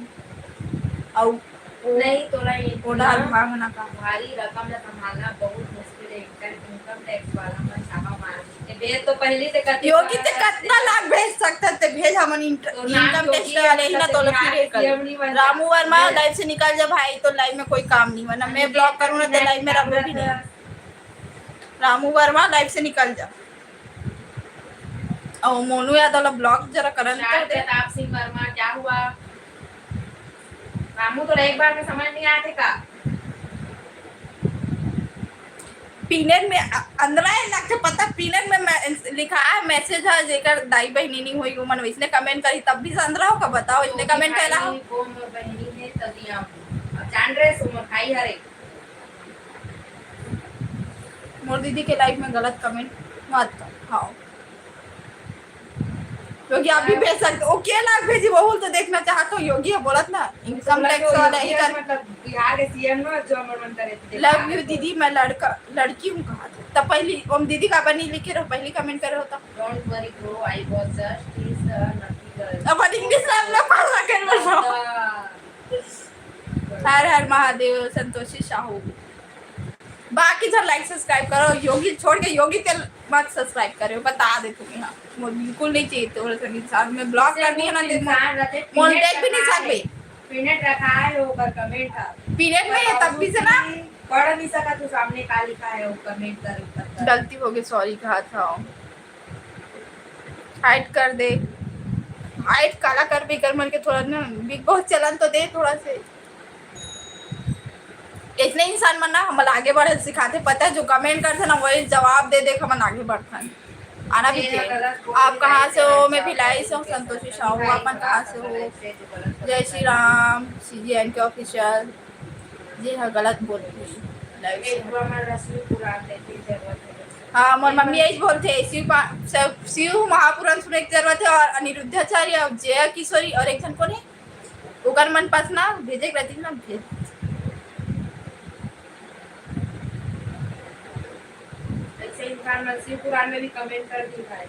अउ ओ-, नहीं, तोला ये ओ डाल ना, भांग ना का। भारी रकम ला संभालना बहुत मुश्किल है। Income, income tax वाला मन छापा मार। ये भेज तो पहले से करते योगी ते कतना लाख भेज सकत ते भेज, हमन इंट-, तो नाम income tax योगी वाले ही ना, तो बिहार के C M नहीं बनता। रामू वर्मा live से निकल जा भाई, तो live में कोई काम नहीं, वरना मैं block करूँ ना, तो live में रहबो भी नहीं। रामू वर्मा live से निकल जा। अउ मोनू यादव ला block जरा करन तो दे। प्रताप सिंह वर्मा, क्या हुआ? रामू, तोला एक बार में समझ नहीं आते का? पीनर में अ-, अंदरा है लगथे पता, पीनर में मैं-, लिखा है message है, जेकर दाई बहिनी नहीं होई, वो मन वैसने comment करी, तब भी अंदरा हो का बताओ, इसने comment कैला हो? वो मोर बहिनी है, तभी आप अब जान रहे सो मोर भाई हरे। मोर दीदी के live में गलत comment मत कर। हाँ। योगी आप भी भेज सकते हो। ओके, लाख भेजी, वो तो देखना चाहता हूँ। योगी है बोलत ना, income tax वाला ही कर। मतलब बिहार के सीएम ना, जो अमर मंत्री थे। Love you दीदी, मैं लड़का, लड़की हूँ कहा था। तब पहली, हम दीदी का बनी लिखे रहो, पहली comment करे होता। Don't worry bro, I was just is, uh, nothing else। अपन English में अपना पढ़ा कर बताओ। हर हर महादेव, संतोषी साहू। बाकी झन like subscribe करो, योगी छोड़ के, योगी के मत subscribe करो, बता दे तुम्हें। हाँ, मोर बिल्कुल नहीं चाहिए तो इंसान में block कर दिया ना, मोर देख भी नहीं सकबे। Pin रखा है, ओकर comment है। Pin में है, तब भी से ना। पढ़ नहीं सका तू सामने का लिखा है, वो comment कर, कर, कर। गलती हो गई, sorry कहा था। Hide कर दे। Hide काला कर भी कर मन के थोड़ा ना, Bigg Boss चलन तो दे थोड़ा से। इतने इंसान मन ना हमन आगे बढ़े सिखाते, पता है, जो comment करते ना, वही जवाब दे दे के हमन आगे बढ़थन। आना भी चाहिए। आप कहाँ से हो? मैं भिलाई से हूँ, संतोषी साहू। अपन कहाँ से हो? जय Shri Ram, CG N K official। जी हाँ, गलत बोल रही हूँ। हाँ, मोर मम्मी यही बोलते हैं, शिव पा-, शिव, शिव महापुराण सुने की जरूरत है, और अनिरुद्धाचार्य, और जया किशोरी, और एक जन कौन है? ओकर मन पास ना भेजे के रहती ना, भेज। ऐसे इंसान मन शिव पुराण में भी comment कर दी भाई।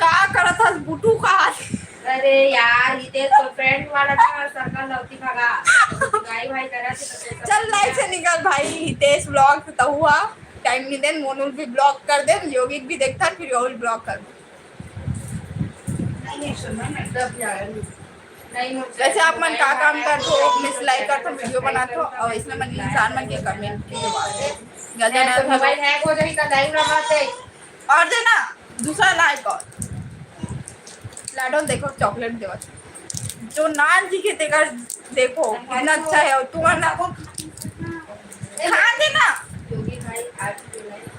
का करत हस बुटू का? अरे यार, हितेश तो friend वाला था, circle लौती भगा। भाई भाई करा थे तो चल, live से निकल भाई, हितेश vlog तो हुआ। Time नहीं देन, मोनू भी block कर दे, योगी भी देखता, फिर योगी block कर दे। वैसे आप मन का काम करथो? Miss like करथो, video बनाथो, और इसमें मन इंसान मन के comment के जवाब दे। गजन तो mobile hack हो जाही, का live रहा थे। और देना दूसरा like और लाडो देखो, chocolate देवत। जो नान जी के तेकर देखो, कितना अच्छा है। और तुम्हारा ना खा देना। योगी भाई आज के live।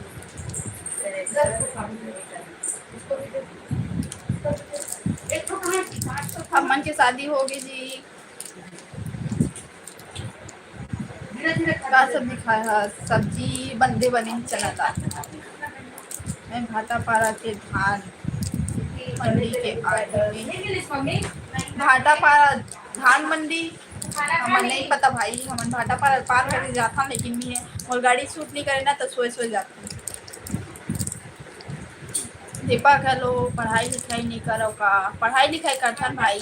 हमन के शादी हो गई जी। का सब्जी खाए ह? सब्जी बंदे बने चना दाल। मैं भाटापारा के धान मंडी के आगे में। भाटापारा धान मंडी, हमन नहीं पता भाई, हमन भाटापारा पार करे जाथन, लेकिन नहीं है। मोर गाड़ी shoot नहीं करे ना, तो सोए सोए जाथन। दीपक, hello, पढ़ाई लिखाई नहीं करो का? पढ़ाई लिखाई करथन भाई।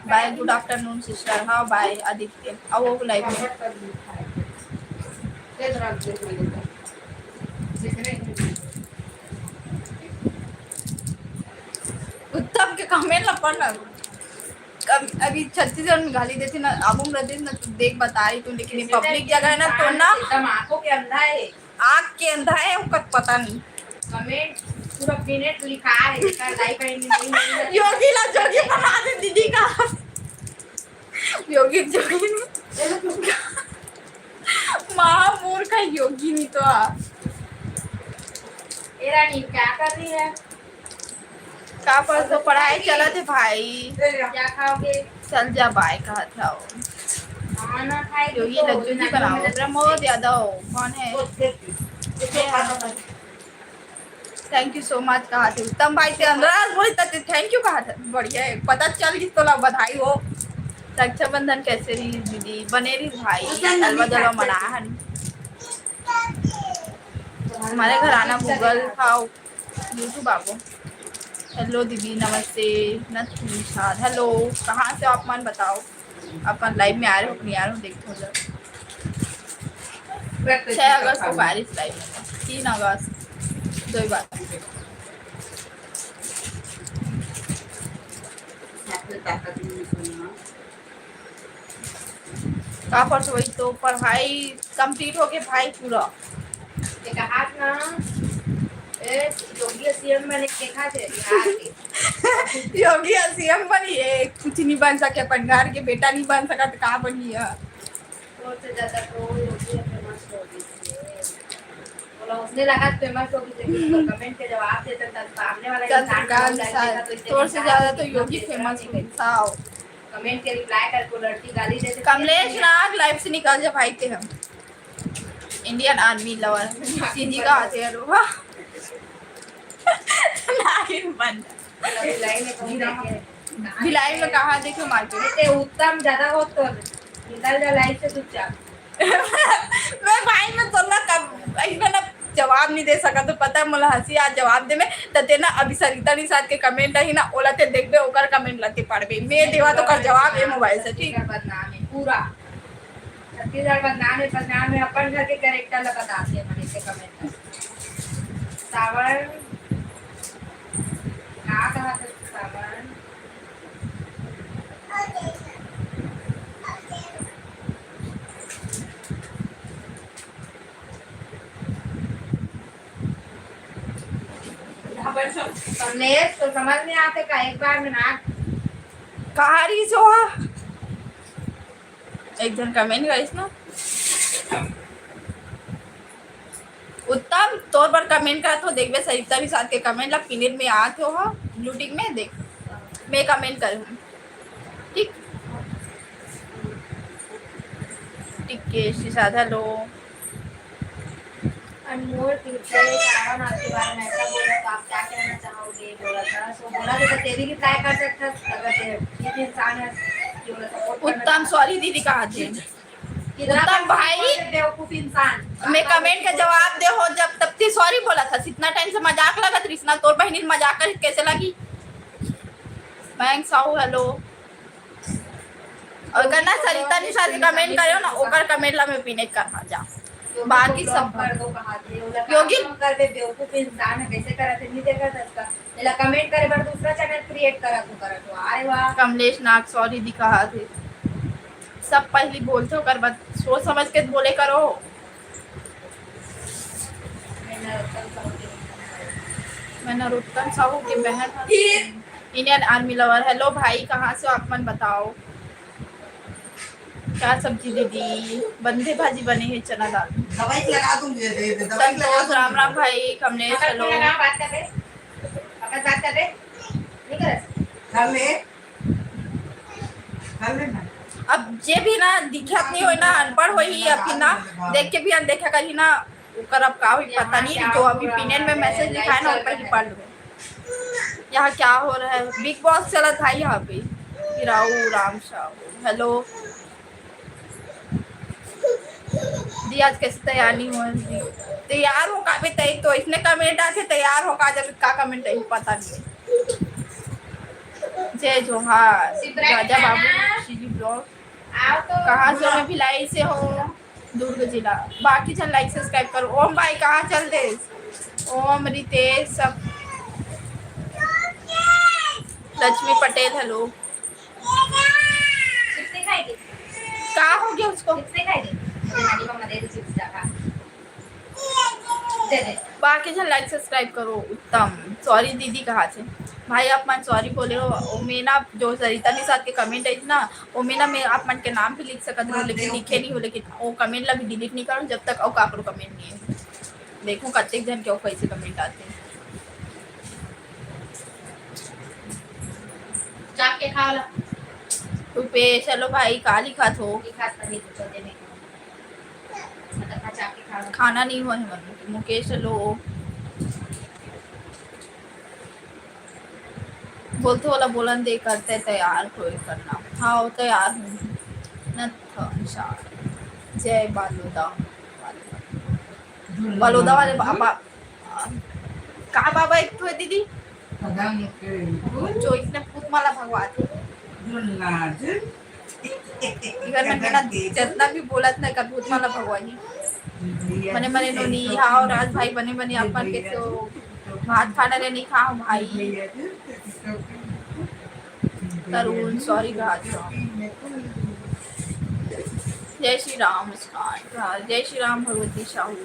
Bye, good afternoon sister। हाँ, bye आदित्य। आओ live में। उत्तम के comment ला पढ़ ना। कब-, अभी छत्तीसगढ़ में गाली देते ना, आगू में रहते ना, तो देख बता रही तू, लेकिन ये public जगह है ना, तो ना एकदम आंखों के अंधा है। आँख के अंधा है, ओकर पता नहीं। Comment पूरा minute लिखा है, जेकर दाई बहिनी नहीं, नहीं, नहीं। योगी ला जोगी बना दे दीदी का। योगी जोगी। महामूर्ख योगी नहीं तो आ। ए रानी, क्या कर रही है? का परसों पढ़ाई चलत हे भाई? क्या खाओगे? चल जा bye कहत हव। खाना खाए योगी तो लज्जू जी बनाओ। प्रमोद यादव कौन है? Thank you so much कहत हे उत्तम भाई। ते अनुराग बोली त thank you कहत हे। बढ़िया है, पता चल गई तोला, बधाई हो। रक्षाबंधन कैसे रही दीदी? बने रही भाई, हलवा जलवा मना हन। हमारे घर आना Google खाओ। YouTube आबो। Hello दीदी, नमस्ते। नथ निषाद, hello, कहाँ से हो आप मन बताओ? अपन live में आ रहे हो कि नहीं आ रहे हो, देखो जरा। छह अगस्त को बारिश live में, तीन अगस्त, दो ही बार। का परसों वही तो पढ़ाई complete हो गए भाई पूरा। ये कहा ना, ए, योगी सीएम मैंने देखा थे बिहार के। योगी ह सीएम बनी, ये कुछ नहीं बन सके, अपन घर के बेटा नहीं बन सका तो का बनी है? तोर से ज्यादा तो योगी ह फेमस हो गई। बोला उसने लगा फेमस हो गई, लेकिन उसको कमेंट के जवाब देता था, सामने वाला इंसान चंद्रकांत को साय, तो इतने तोर से ज्यादा तो योगी फेमस हो गई था। कमेंट के रिप्लाई कर को लड़की गाली देते। कमलेश नाग लाइव से निकल जा भाई के हम। इंडियन आर्मी लवर सीजी का आते हैं लोग। नागिन बन। भिलाई में कहाँ देखे? भिलाई में कहाँ देखे मार्केट? अरे उत्तम ज्यादा हो तो निकल जा लाइव से चुपचाप। मैं भाई मैं तोला कब ऐसा ना जवाब नहीं दे सका तो पता है मोला हंसी आज जवाब दे में त ते ना अभी सरिता निषाद के कमेंट ही ना ओला ते देखबे ओकर कमेंट ला ते पढ़बे मैं देवा तो कर जवाब ये मोबाइल से ठीक। बदनाम है पूरा छत्तीसगढ़ बदनाम है। बदनाम है अपन घर के कैरेक्टर ला बताते हैं मने से कमेंट। सावन ना कहा तो सावन। कमलेश तो समझ में आते का एक बार में ना कहा रही सो। एक जन कमेंट करिस ना। उत्तम तोर बर कमेंट करत हो देखबे सरिता भी साथ के कमेंट ला पिनेट में आत हो हा ब्लूटिक में देख मैं कमेंट करूँ ठीक। ठीक के श्री साधा लो। अनमोल फ्यूचर सावन आपके बारे में ऐसा बोला तो आप क्या कहना चाहोगे? बोला था सो बोला तो तेरी भी ट्राई कर सकता अगर ठीक इंसान है। उत्तम सॉरी दीदी कहा थे। उत्तम भाई बेवकूफ इंसान मैं कमेंट का जवाब दे हो जब तब ती सॉरी बोला था इतना टाइम से मजाक लगत रिश्ना तोर बहनी मजाक कर कैसे लगी। Bank Sahu hello. अगर ना सरिता निशा से कमेंट करो ना ओकर कमेंट ला मैं पिने करना जा। बाकी सब कर दो कहा थे योगी कर दे बेवकूफ इंसान है कैसे करा थे नहीं देखा था इसका। एला कमेंट करे बर दूसरा चैनल क्रिएट करा तू करा तो अरे वाह। कमलेश नाग सॉरी दिखा थे। सब पहली बोलते हो कर बात सोच समझ के बोले करो। मैं नरोत्तम साहू की बहन हूँ। इंडियन आर्मी लवर हेलो भाई कहाँ से हो आप मन बताओ। क्या सब्जी दीदी? बंधे भाजी बने है चना दाल। दवाई लगा दूंगी संतोष राम राम भाई कमलेश हेलो। बात कर रहे बात कर रहे नहीं कर रहे। अब जे भी ना दिखत नहीं होई ना अनपढ़ होई या फिर ना देख के भी अनदेखा करी ना ओकर अब का होई पता नहीं। जो अभी पिनेट में मैसेज लिखा है ना ओकर ही पढ़ लो। यहाँ क्या हो रहा है बिग बॉस चलत है यहाँ पे। राहु राम साहू हेलो। दी आज कैसे तैयार नहीं हुआ? तैयार हो का भी तय तो इसने कमेंट आके तैयार हो का जब का कमेंट है पता नहीं। जय जोहार राजा बाबू। कहाँ से मैं भिलाई से हूँ दुर्ग जिला। बाकी जन लाइक सब्सक्राइब करो। ओम भाई कहाँ चल दे? ओम रितेश सब। लक्ष्मी पटेल हेलो। का हो गया उसको? बाकी जन लाइक सब्सक्राइब करो। उत्तम सॉरी दीदी कहा थे भाई आप मन सॉरी बोले हो। ओमे ना जो सरिता निषाद के कमेंट है ना ओमे ना मैं आप मन के नाम भी लिख सकत हो लेकिन लिखे नहीं हो लेकिन वो कमेंट ला भी डिलीट नहीं करो जब तक और काकरो कमेंट नहीं है। देखो कतेक जन के कैसे कमेंट आते हैं। चाप के खा ला। रुपेश हेलो भाई का लिखा थो? लिखा था नहीं तो चलते नहीं। खाना नहीं हुआ है मुकेश हेलो। बोलते वाला बोलन दे करते तैयार कोई करना। हाँ वो तैयार हूँ न। जय बालोदा। बालोदा वाले बाबा। का बाबा एक तो है दीदी? जो इसने पूत माला भगवा दी। इधर मन के ना जितना भी बोलत ना कभी उतना ना भगवाई। मने मने नोनी हाव राज भाई बने बने अपन के तो भात खाना ले नहीं खाओ भाई। तरुण सॉरी राज। जय श्री राम मुस्कान राज जय श्री राम भगवती साहू।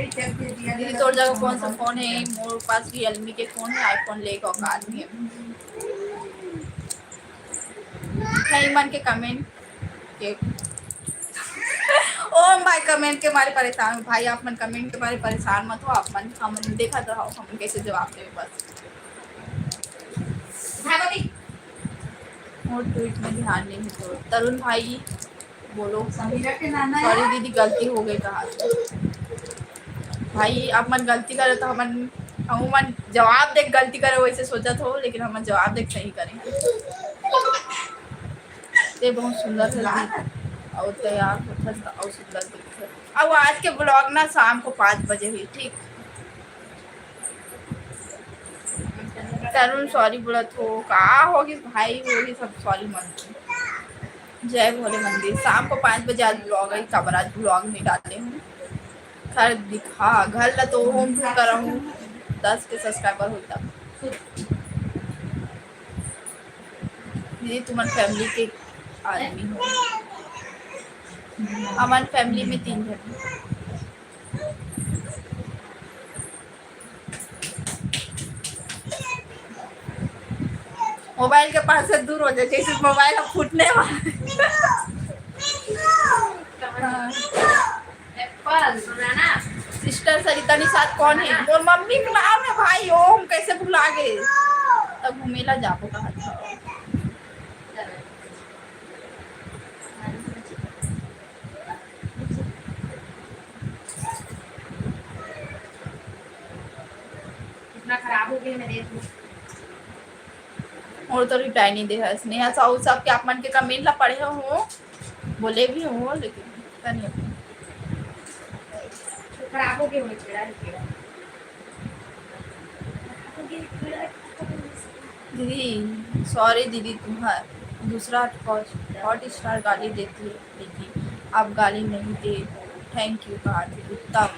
दीदी, तोर जगह कौन सा फोन है? मोर पास Realme के फोन है, iPhone लेके औकात नहीं है। भाई मन के कमेंट के, ओ भाई, कमेंट के मारे परेशान हूँ भाई। आप मन कमेंट के मारे परेशान मत हो, आप मन, हम देखा तो हो, हम कैसे जवाब देवे बस। भागो दी। मोर ट्वीट में ध्यान नहीं है तो तरुण भाई बोलो। समीरा के नाना है। सॉरी दीदी, गलती हो गई कहा। भाई, आप मन गलती करे तो हमन, हम मन जवाब दे गलती करे वैसे सोचत हो, लेकिन हमन जवाब दे सही करे। ते बहुत सुंदर है दीदी, और तैयार होथस त और सुंदर दिखत। अब आज के ब्लॉग ना शाम को पाँच बजे ही, ठीक? तरुण सॉरी बोलत हो, का होगी भाई, होगी सब सॉरी मन। जय भोले मंदिर, शाम को पाँच बजे आज ब्लॉग है, काबर आज ब्लॉग नहीं डाले हूँ। घर दिखा, घर ला तो होम टूर करा हूँ, दस के सब्सक्राइबर होता। दीदी, तुमन फैमिली के आदमी हो? हमन फैमिली में तीन जन। मोबाइल के पास से दूर हो जाए, जैसे मोबाइल अब फूटने वाला है। हाँ। एप्पल, बनाना। सिस्टर सरिता निषाद कौन है? मोर मम्मी के नाम है भाई, ओ हम कैसे भुला गए? तब घूमेला जाबो कहा था। कितना खराब हो गया, मैं देख लूं। और तो रिप्लाई नहीं दे है। स्नेहा साहू साहब के आप मन के कमेंट ला पढ़े हो, बोले भी हो, लेकिन पता नहीं। खराब हो गया, वो कीड़ा, कीड़ा। दीदी, सॉरी दीदी, तुम्हार दूसरा हॉट, हॉट स्टार गाली देती है, लेकिन आप गाली नहीं दे। थैंक यू कहा थे, उत्तम।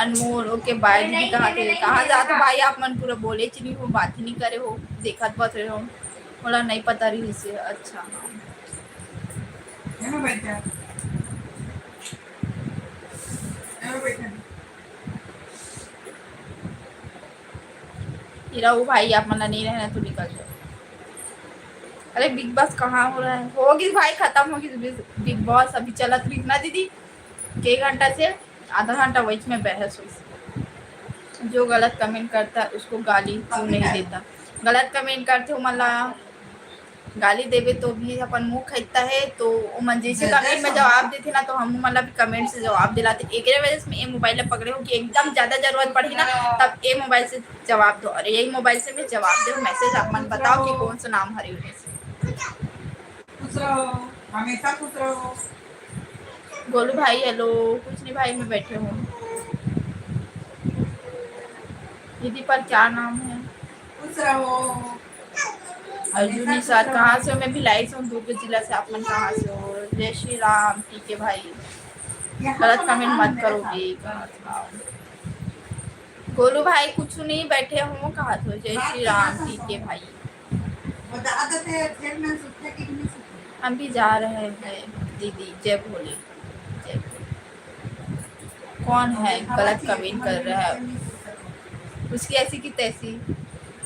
अनमोल, ओके, बाय दीदी। कहाँ थे, कहाँ जात भाई आप मन? पूरा बोले च नहीं हो, बात ही नहीं करे हो, देखत बस रहे हो, बोला नहीं पता रही से। अच्छा, हाँ। है ना भाई, क्या? है ना भाई, क्या? हीरा, वो भाई, आप मन ला नहीं रहना तो निकल जाओ। अरे, बिग बॉस कहाँ हो रहा है? होगी भाई, खत्म होगी बिग, बिग बॉस। अभी चलत रही ना दीदी, के घंटा से आधा घंटा वही में बहस हुई। जो गलत कमेंट करता है, उसको गाली क्यों नहीं देता? गलत कमेंट करते हो, मतलब गाली देबे तो भी अपन मुंह खैता है, तो ओमन जैसे जय जय कमेंट में शंभू। जवाब देथे ना, तो हम मन ला भी कमेंट से जवाब दिलाते। एकरे वजह से मैं ये मोबाइल ला पकड़े हूँ कि एकदम ज्यादा जरूरत पड़ही ना, तब ये मोबाइल से जवाब दो, और यही मोबाइल से मैं जवाब दे, मैसेज आप मन बताओ कि कौन सा नाम हरे ओमे से। खुश रहो, हमेशा खुश रहो। गोलू भाई, हेलो। कुछ नहीं भाई, मैं बैठे हूँ। दीदी पर क्या नाम है? खुश रहो। अर्जुन निषाद, कहाँ से हो? मैं भिलाई से हूँ, दुर्ग जिला से। आप मन कहाँ से हो? जय श्री राम। ठीक है भाई, गलत कमेंट मत करो। गोलू भाई, कुछ नहीं, बैठे हूँ, कहा तो। जय श्री राम। ठीक है भाई। बता देते हैं, फिर मैं सोचा कि नहीं सोचा। हम भी जा रहे हैं दीदी। जय भोले, जय भोले। कौन है गलत कमेंट कर रहा है? उसकी ऐसी की तैसी।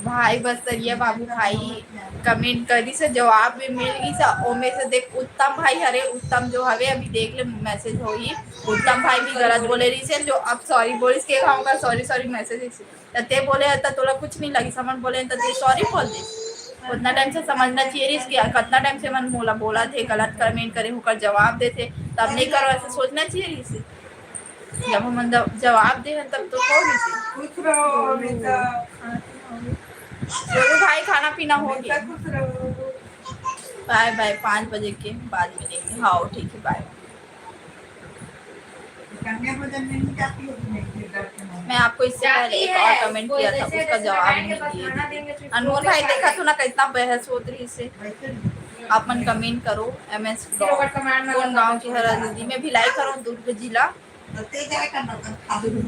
भाई बस्तरिया बाबू भाई कमेंट करी से जवाब भी मिल गई से। ओमे से देख, उत्तम भाई हरे, उत्तम जो हवे, अभी देख ले, मैसेज होई। उत्तम भाई भी गलत बोले रही से, जो अब सॉरी बोलिस के हम का सॉरी सॉरी मैसेज। त ते बोले ह, त तोला कुछ नहीं लगिस, हमन बोले त ते सॉरी बोल दे। उतना टाइम से समझना चाहिए रहिस कि कतना टाइम से मन मोला बोला थे, गलत कमेंट करे, ओकर जवाब देथे, तब नहीं करो, ऐसे सोचना चाहिए रहिस। जब हमन द-, जवाब दे हन, तब तो हो गइस। खुश रहो, हमेशा। चलो भाई, खाना पीना हो हमेशा गया। खुश रहो। बाय बाय, पाँच बजे के बाद मिलेंगे। हाँ, ठीक है, बाय। कन्या भोजन में नहीं जाती होगी, नहीं, फिर डर के मारे। मैं आपको इससे पहले एक और कमेंट किया था, उसका जवाब नहीं दिए। अनमोल भाई, देखा तू ना, कितना बहस होत रही से। वैसे नहीं। आप मन कमेंट करो, एम एस ब्लॉग, कौन गांव की हरा दीदी? मैं भिलाई करूँ, दुर्ग जिला। तो ते जाए का नौकर खा लूँ।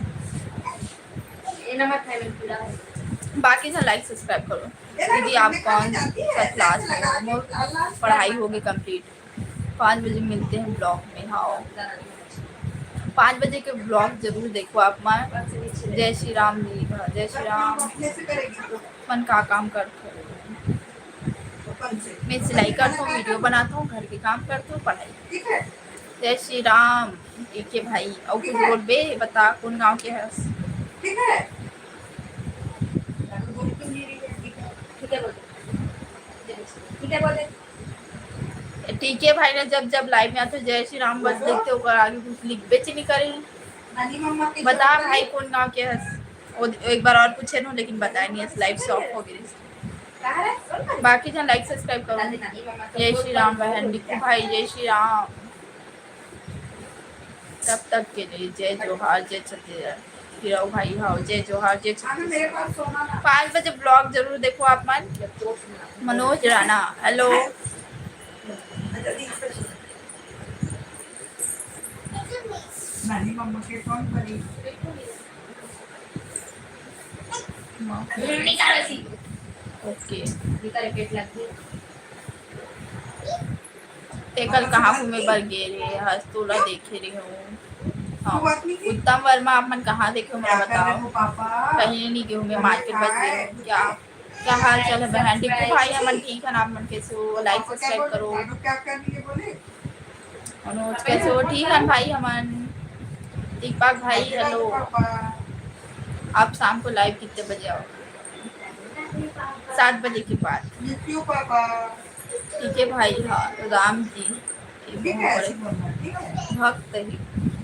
ये नमक है, मैं पूरा है। बाकी से लाइक सब्सक्राइब करो। दीदी, आप कौन सा क्लास में हो? मोर पढ़ाई हो गई कंप्लीट। पाँच बजे मिलते हैं ब्लॉग में। हाँ, पाँच बजे के vlog जरूर देखो आप मन। जय श्री राम जी, जय श्री राम। मन का काम करथो? मैं सिलाई करथो, video बनाथो, घर के काम करथो, पढ़ाई। जय श्री राम। ठीक है भाई, अउ कुछ बोलबे? बता, कौन गांव के हस? ठीक है। ठीक है, बोल। ठीक है, बोल। ठीक है भाई ना, जब जब live में आथे, जय श्री राम बस लिखथे, ओकर आगे कुछ लिखबे च नहीं करे। बता भाई, कौन गांव के हस? वो एक बार और पूछे न, लेकिन बताए नहीं, live से off हो गई। बाकी जन like subscribe करो। जय श्री राम बहन, दीपू भाई, जय श्री राम। तब तक के लिए जय जोहार, जय छत्तीसगढ़। हीरो भाई, हाँ, जय जोहार, जय छत्तीसगढ़। पाँच बजे vlog जरूर देखो आप मन। मनोज राणा, hello। नानी मम्मा के phone करी। OK। ते कल कहाँ घूमे बर गे रहे हस? तोला देखे रहे हो। हाँ। उत्तम वर्मा, आप मन कहाँ देखे हो, मोला बताओ। कहीं नहीं गए हूँ मैं, market बस गए हूँ। क्या, क्या हाल चाल है बहन? दीपू भाई, हमन ठीक हन, आप मन कैसे हो? Like subscribe करो। मनोज, कैसे हो? ठीक हन भाई हमन। दीपक भाई, hello। आप शाम को live कितने बजे आओ? सात बजे के बाद। ठीक है भाई, हाँ, राम जी के बहुत बड़े भक्त है।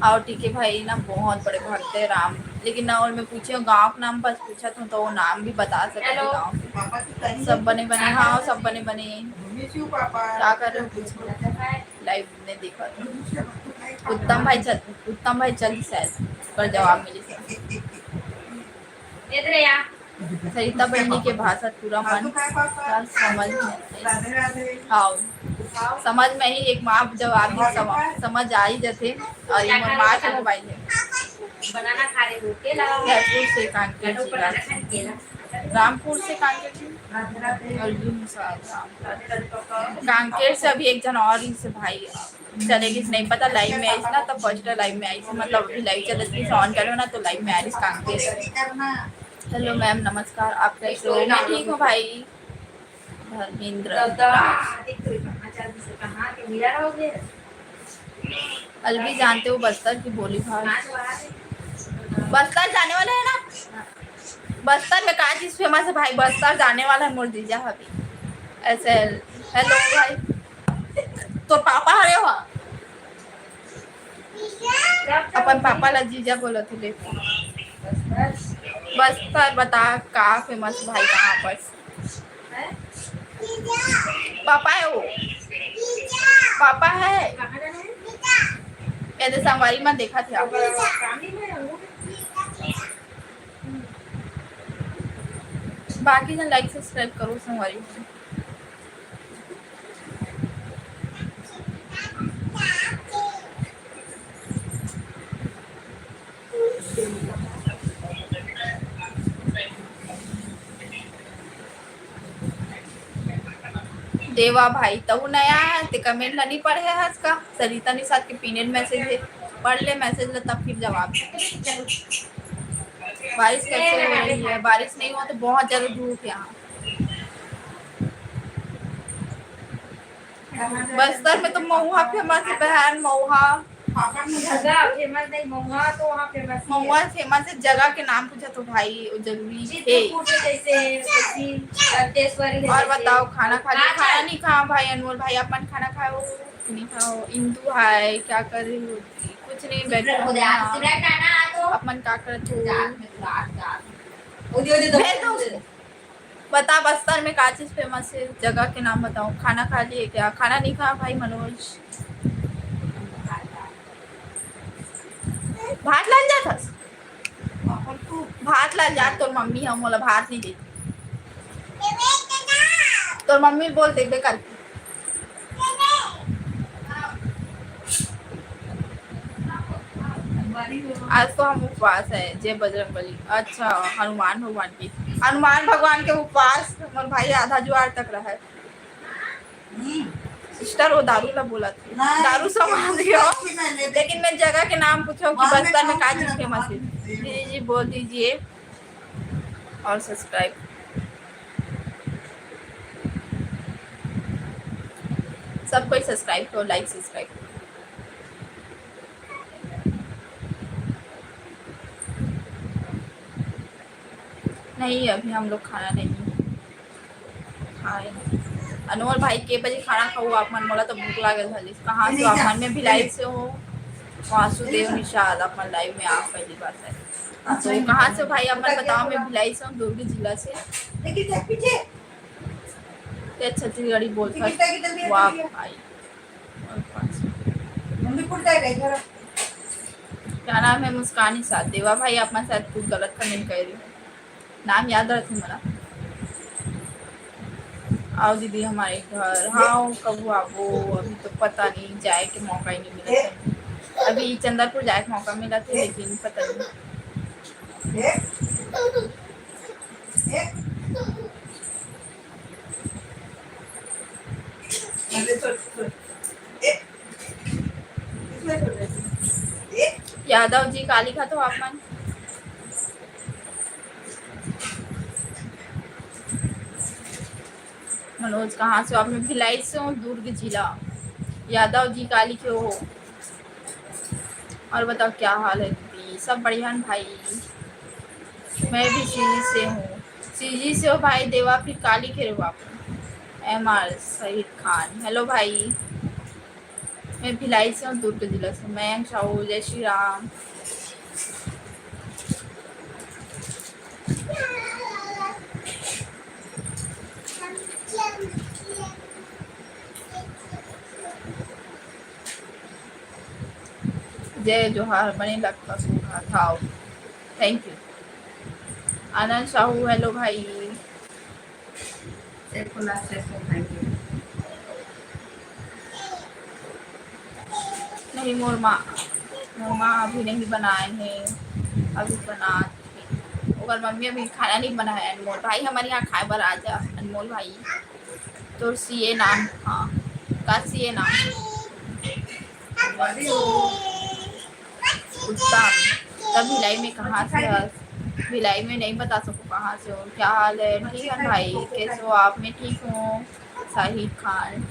और ठीक है भाई ना, बहुत बड़े भक्त है राम। लेकिन ना, और मैं पूछे हूँ, गाँव का नाम बस पूछा था, तो वो नाम भी बता सकते गाँव के। सब बने बने, हाँ, सब बने बने। क्या कर रहे हो? कुछ live नहीं देखा था। उत्तम भाई चल, उत्तम भाई चल शायद, पर जवाब मिली। सरिता बहिनी के भाषा पूरा मन ला समझ में आइस। हाँ, समझ में ही एक माँ जब आदमी सम-, समझ आ ही जाथे। और ये मोर माँ के mobile है। भरतपुर से कांकेर जिला, रामपुर से कांकेर जी, अर्जुन सा रामपुर। कांकेर से अभी एक जन और ही से भाई चले गिस, नहीं पता, live में आइस ना, तो first live में आइस, मतलब अभी live चलत गिस, on करो ना, तो live में आ रही कांकेर। Hello ma'am, नमस्कार, आप कैसे हो? मैं ठीक हूँ भाई। धर्मेंद्र। अलवी जानते हो बस्तर की बोली भाषा? बस्तर जाने वाला है ना? बस्तर में का चीज famous है भाई? बस्तर जाने वाला है मोर जीजा अभी। ऐसे, hello भाई, तोर पापा हरे हो? अपन पापा ला जीजा बोलत हे। बस्तर बता का famous भाई, कहाँ पर? पापा है वो, पापा है। ये तो संगवारी मन देखा थे आप। बाकी जन like subscribe करो संगवारी मन। देवा भाई, तहु नया है, ते comment ला नहीं पढ़े हस का? सरिता निषाद के pinned message है, पढ़ ले message ला, तब फिर जवाब दे। बारिश कैसे हो रही है? बारिश नहीं हुआ तो बहुत ज्यादा धूप है यहाँ। बस्तर में तो महुआ famous है बहन, महुआ। महुआ famous है, जगह के नाम पूछा तो भाई, वो जरूरी है। और बताओ, खाना खा लिया? खाना नहीं खा भाई, अनमोल भाई, अपन खाना खाओ कि नहीं खाओ? इंदू, हाय, क्या कर रही हो? कुछ नहीं, बैठे हो। अपन का करत हो? भेज दो उसको। बता, बस्तर में का चीज famous है? जगह के नाम बताओ। खाना खा लिए क्या? खाना नहीं खा भाई मनोज। भात लान जात हस? भात लान जात, तोर मम्मी ह मोला भात नहीं देती। तोर मम्मी बोल देबे कर। आज तो हम उपवास है, जय बजरंग बली। अच्छा, हनुमान भगवान की, हनुमान भगवान के उपवास। मोर भाई आधा जुआर तक रहे। सिस्टर, वो दारू ला बोलत हे। नहीं, दारू समझ गयो। लेकिन मैं जगह के नाम पूछो कि बस्तर में का चीज फेमस है। जी जी, बोल दीजिए। और सब्सक्राइब, सब कोई सब्सक्राइब करो, लाइक सब्सक्राइब करो। नहीं, अभी हम लोग खाना नहीं खाए। अनमोल भाई, के बजे खाना खाऊ आप मन? मोला तो भूख लागल हलिस। कहाँ से आप मन? मैं भिलाई से हूँ, वासुदेव निषाद, आप मन लाइव में आप पहली बार शायद। तो कहाँ से भाई आप मन बताओ? मैं भिलाई से हूँ, दुर्ग जिला से। ते छत्तीसगढ़ी बोलथस। वाह भाई। क्या नाम है? मुस्कान निषाद। देवा भाई, आप मन शायद कुछ गलत कमेंट कर रहे हो। नाम याद रखे मोला। आओ दीदी हमारे घर। हाँ, कब आबो? अभी तो पता नहीं, जाए के मौका ही नहीं मिला है। अभी चंदरपुर जाए के मौका मिला था, लेकिन पता नहीं। यादव जी, काली खा तो आप मन। मनोज, कहाँ से हो आप? मैं भिलाई से हूँ, दुर्ग जिला। यादव जी, काली क्यों हो? और बताओ, क्या हाल है दीदी? सब बढ़िया न भाई? मैं भी सीजी से हूँ। सीजी से हो भाई देवा, फिर काली के रहो आप? एम आर शहीद खान, हेलो भाई। मैं भिलाई से हूँ, दुर्ग जिला से। मयंक साहू, जय श्री राम। जय जोहार, बने लगता सुधा था। Thank you. Anand Sahu, hello भाई। एक को लास्ट से थैंक यू। नहीं, मोर माँ, मोर माँ अभी नहीं बनाए हैं, अभी बनात हे। ओकर मम्मी अभी खाना नहीं बनाया है। अनमोल भाई, हमारे यहाँ खाए बर आ जा, अनमोल भाई। तोर सीए नाम, हाँ, का सीए नाम? उत्तम। तब भिलाई में कहाँ से हस? भिलाई में नहीं बता सको कहाँ से हो। क्या हाल है? ठीक है भाई, कैसे हो आप? मैं ठीक हूँ। शाहिद खान।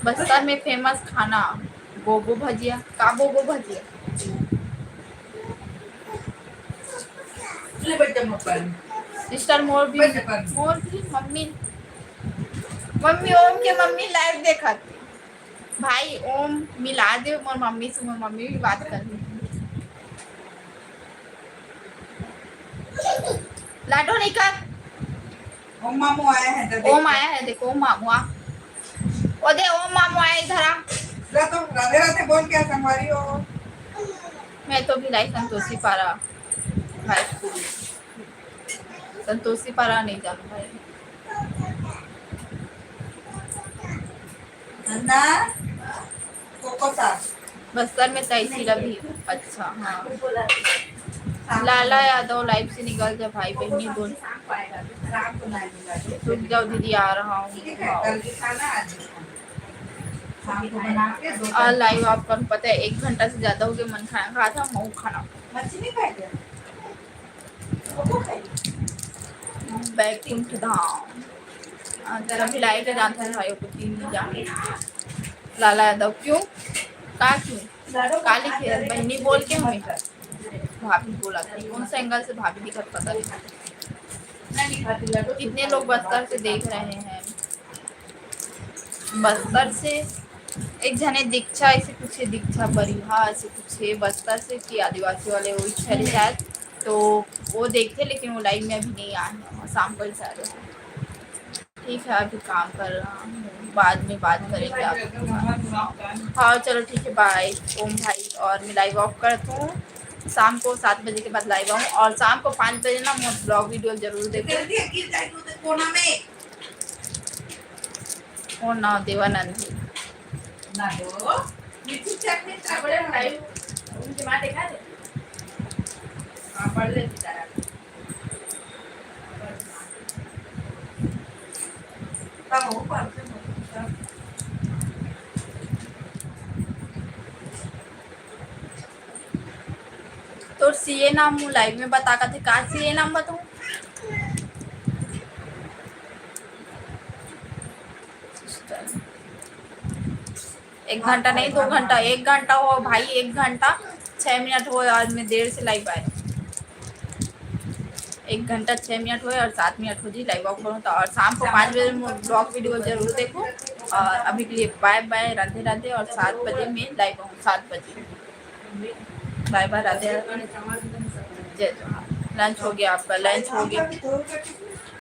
बस्तर में फेमस खाना बोबो भजिया। का बोबो भजिया? ले बच्चा मत पानी। सिस्टर, मोर भी, बच्चा पानी। मोर भी मम्मी, मम्मी, ओम के मम्मी लाइव देखत। भाई, ओम मिला दे मोर मम्मी से, मोर मम्मी भी बात कर ले। लाडो नहीं कर। ओम मामू आया है, तो ओम देख। आया है, देखो, ओम मामू आ। ओ दे, ओम मामू आया, इधर आ। ला तो, राधे राधे बोल, क्या संगवारी हो? मैं तो भिलाई संतोषी पारा हाई स्कूल। संतोषी पारा नहीं जानू भाई। नंदा, कोको साग। बस्तर में तहसील अभी। अच्छा, हाँ। लाला यादव लाइव से निकल जा भाई, बहनी बोल। रुक जाओ दीदी, आ रहा हूँ। ठीक है, कल भी खाना, आज भी खाना। शाम को बना के दो और लाइव आप कौन पता है, एक घंटा से ज्यादा हो गया, मन खाना खाया था, मऊ खाना। मच्छी नहीं खाए थे? बैकुंठ धाम। हाँ, जरा भिलाई के जानते हैं भाइयों को, तीन नहीं जाने। लाला यादव, क्यों? का क्यों? काली खेल बहनी बोल के हमें भाभी बोला था। कौन सा एंगल से भाभी दिखत, पता नहीं। कितने लोग बस्तर से देख रहे हैं? बस्तर से एक झने दीक्षा ऐसे कुछ है, दीक्षा परिहा ऐसे कुछ है, बस्तर से कि आदिवासी वाले वो इच्छा ले शायद, तो वो देखते, लेकिन वो लाइव में अभी नहीं आए हैं, शाम को ही शायद। ठीक है, अभी काम कर रहा हूँ, बाद में बात करेंगे आप। हाँ, चलो ठीक है, बाय ओम भाई। और मैं लाइव ऑफ करती हूँ, शाम को सात बजे के बाद लाइव आऊँ, और शाम को पाँच बजे ना मैं ब्लॉग वीडियो जरूर देखो। कोना देवानंद जी। ना दो, मिर्ची चटनी का बड़े बनाई, उनके माँ देखा दे। हाँ, पढ़ ले बेचारा। तोर सीए नाम लाइव में बता, कथे का सीए नाम बताऊं? एक घंटा नहीं, दो घंटा, एक घंटा हो भाई, एक घंटा छह मिनट हो और मैं देर से लाइव आए। एक घंटा छह मिनट होए और सात मिनट हो जी लाइव ऑफ करूँ तो, और शाम को पाँच बजे ब्लॉग वीडियो जरूर देखो। और अभी के लिए बाय बाय, राधे राधे। और सात बजे मैं लाइव आऊँ, सात बजे। बाय बाय, राधे राधे, जय जोहार। लंच हो गया आपका? लंच हो गया।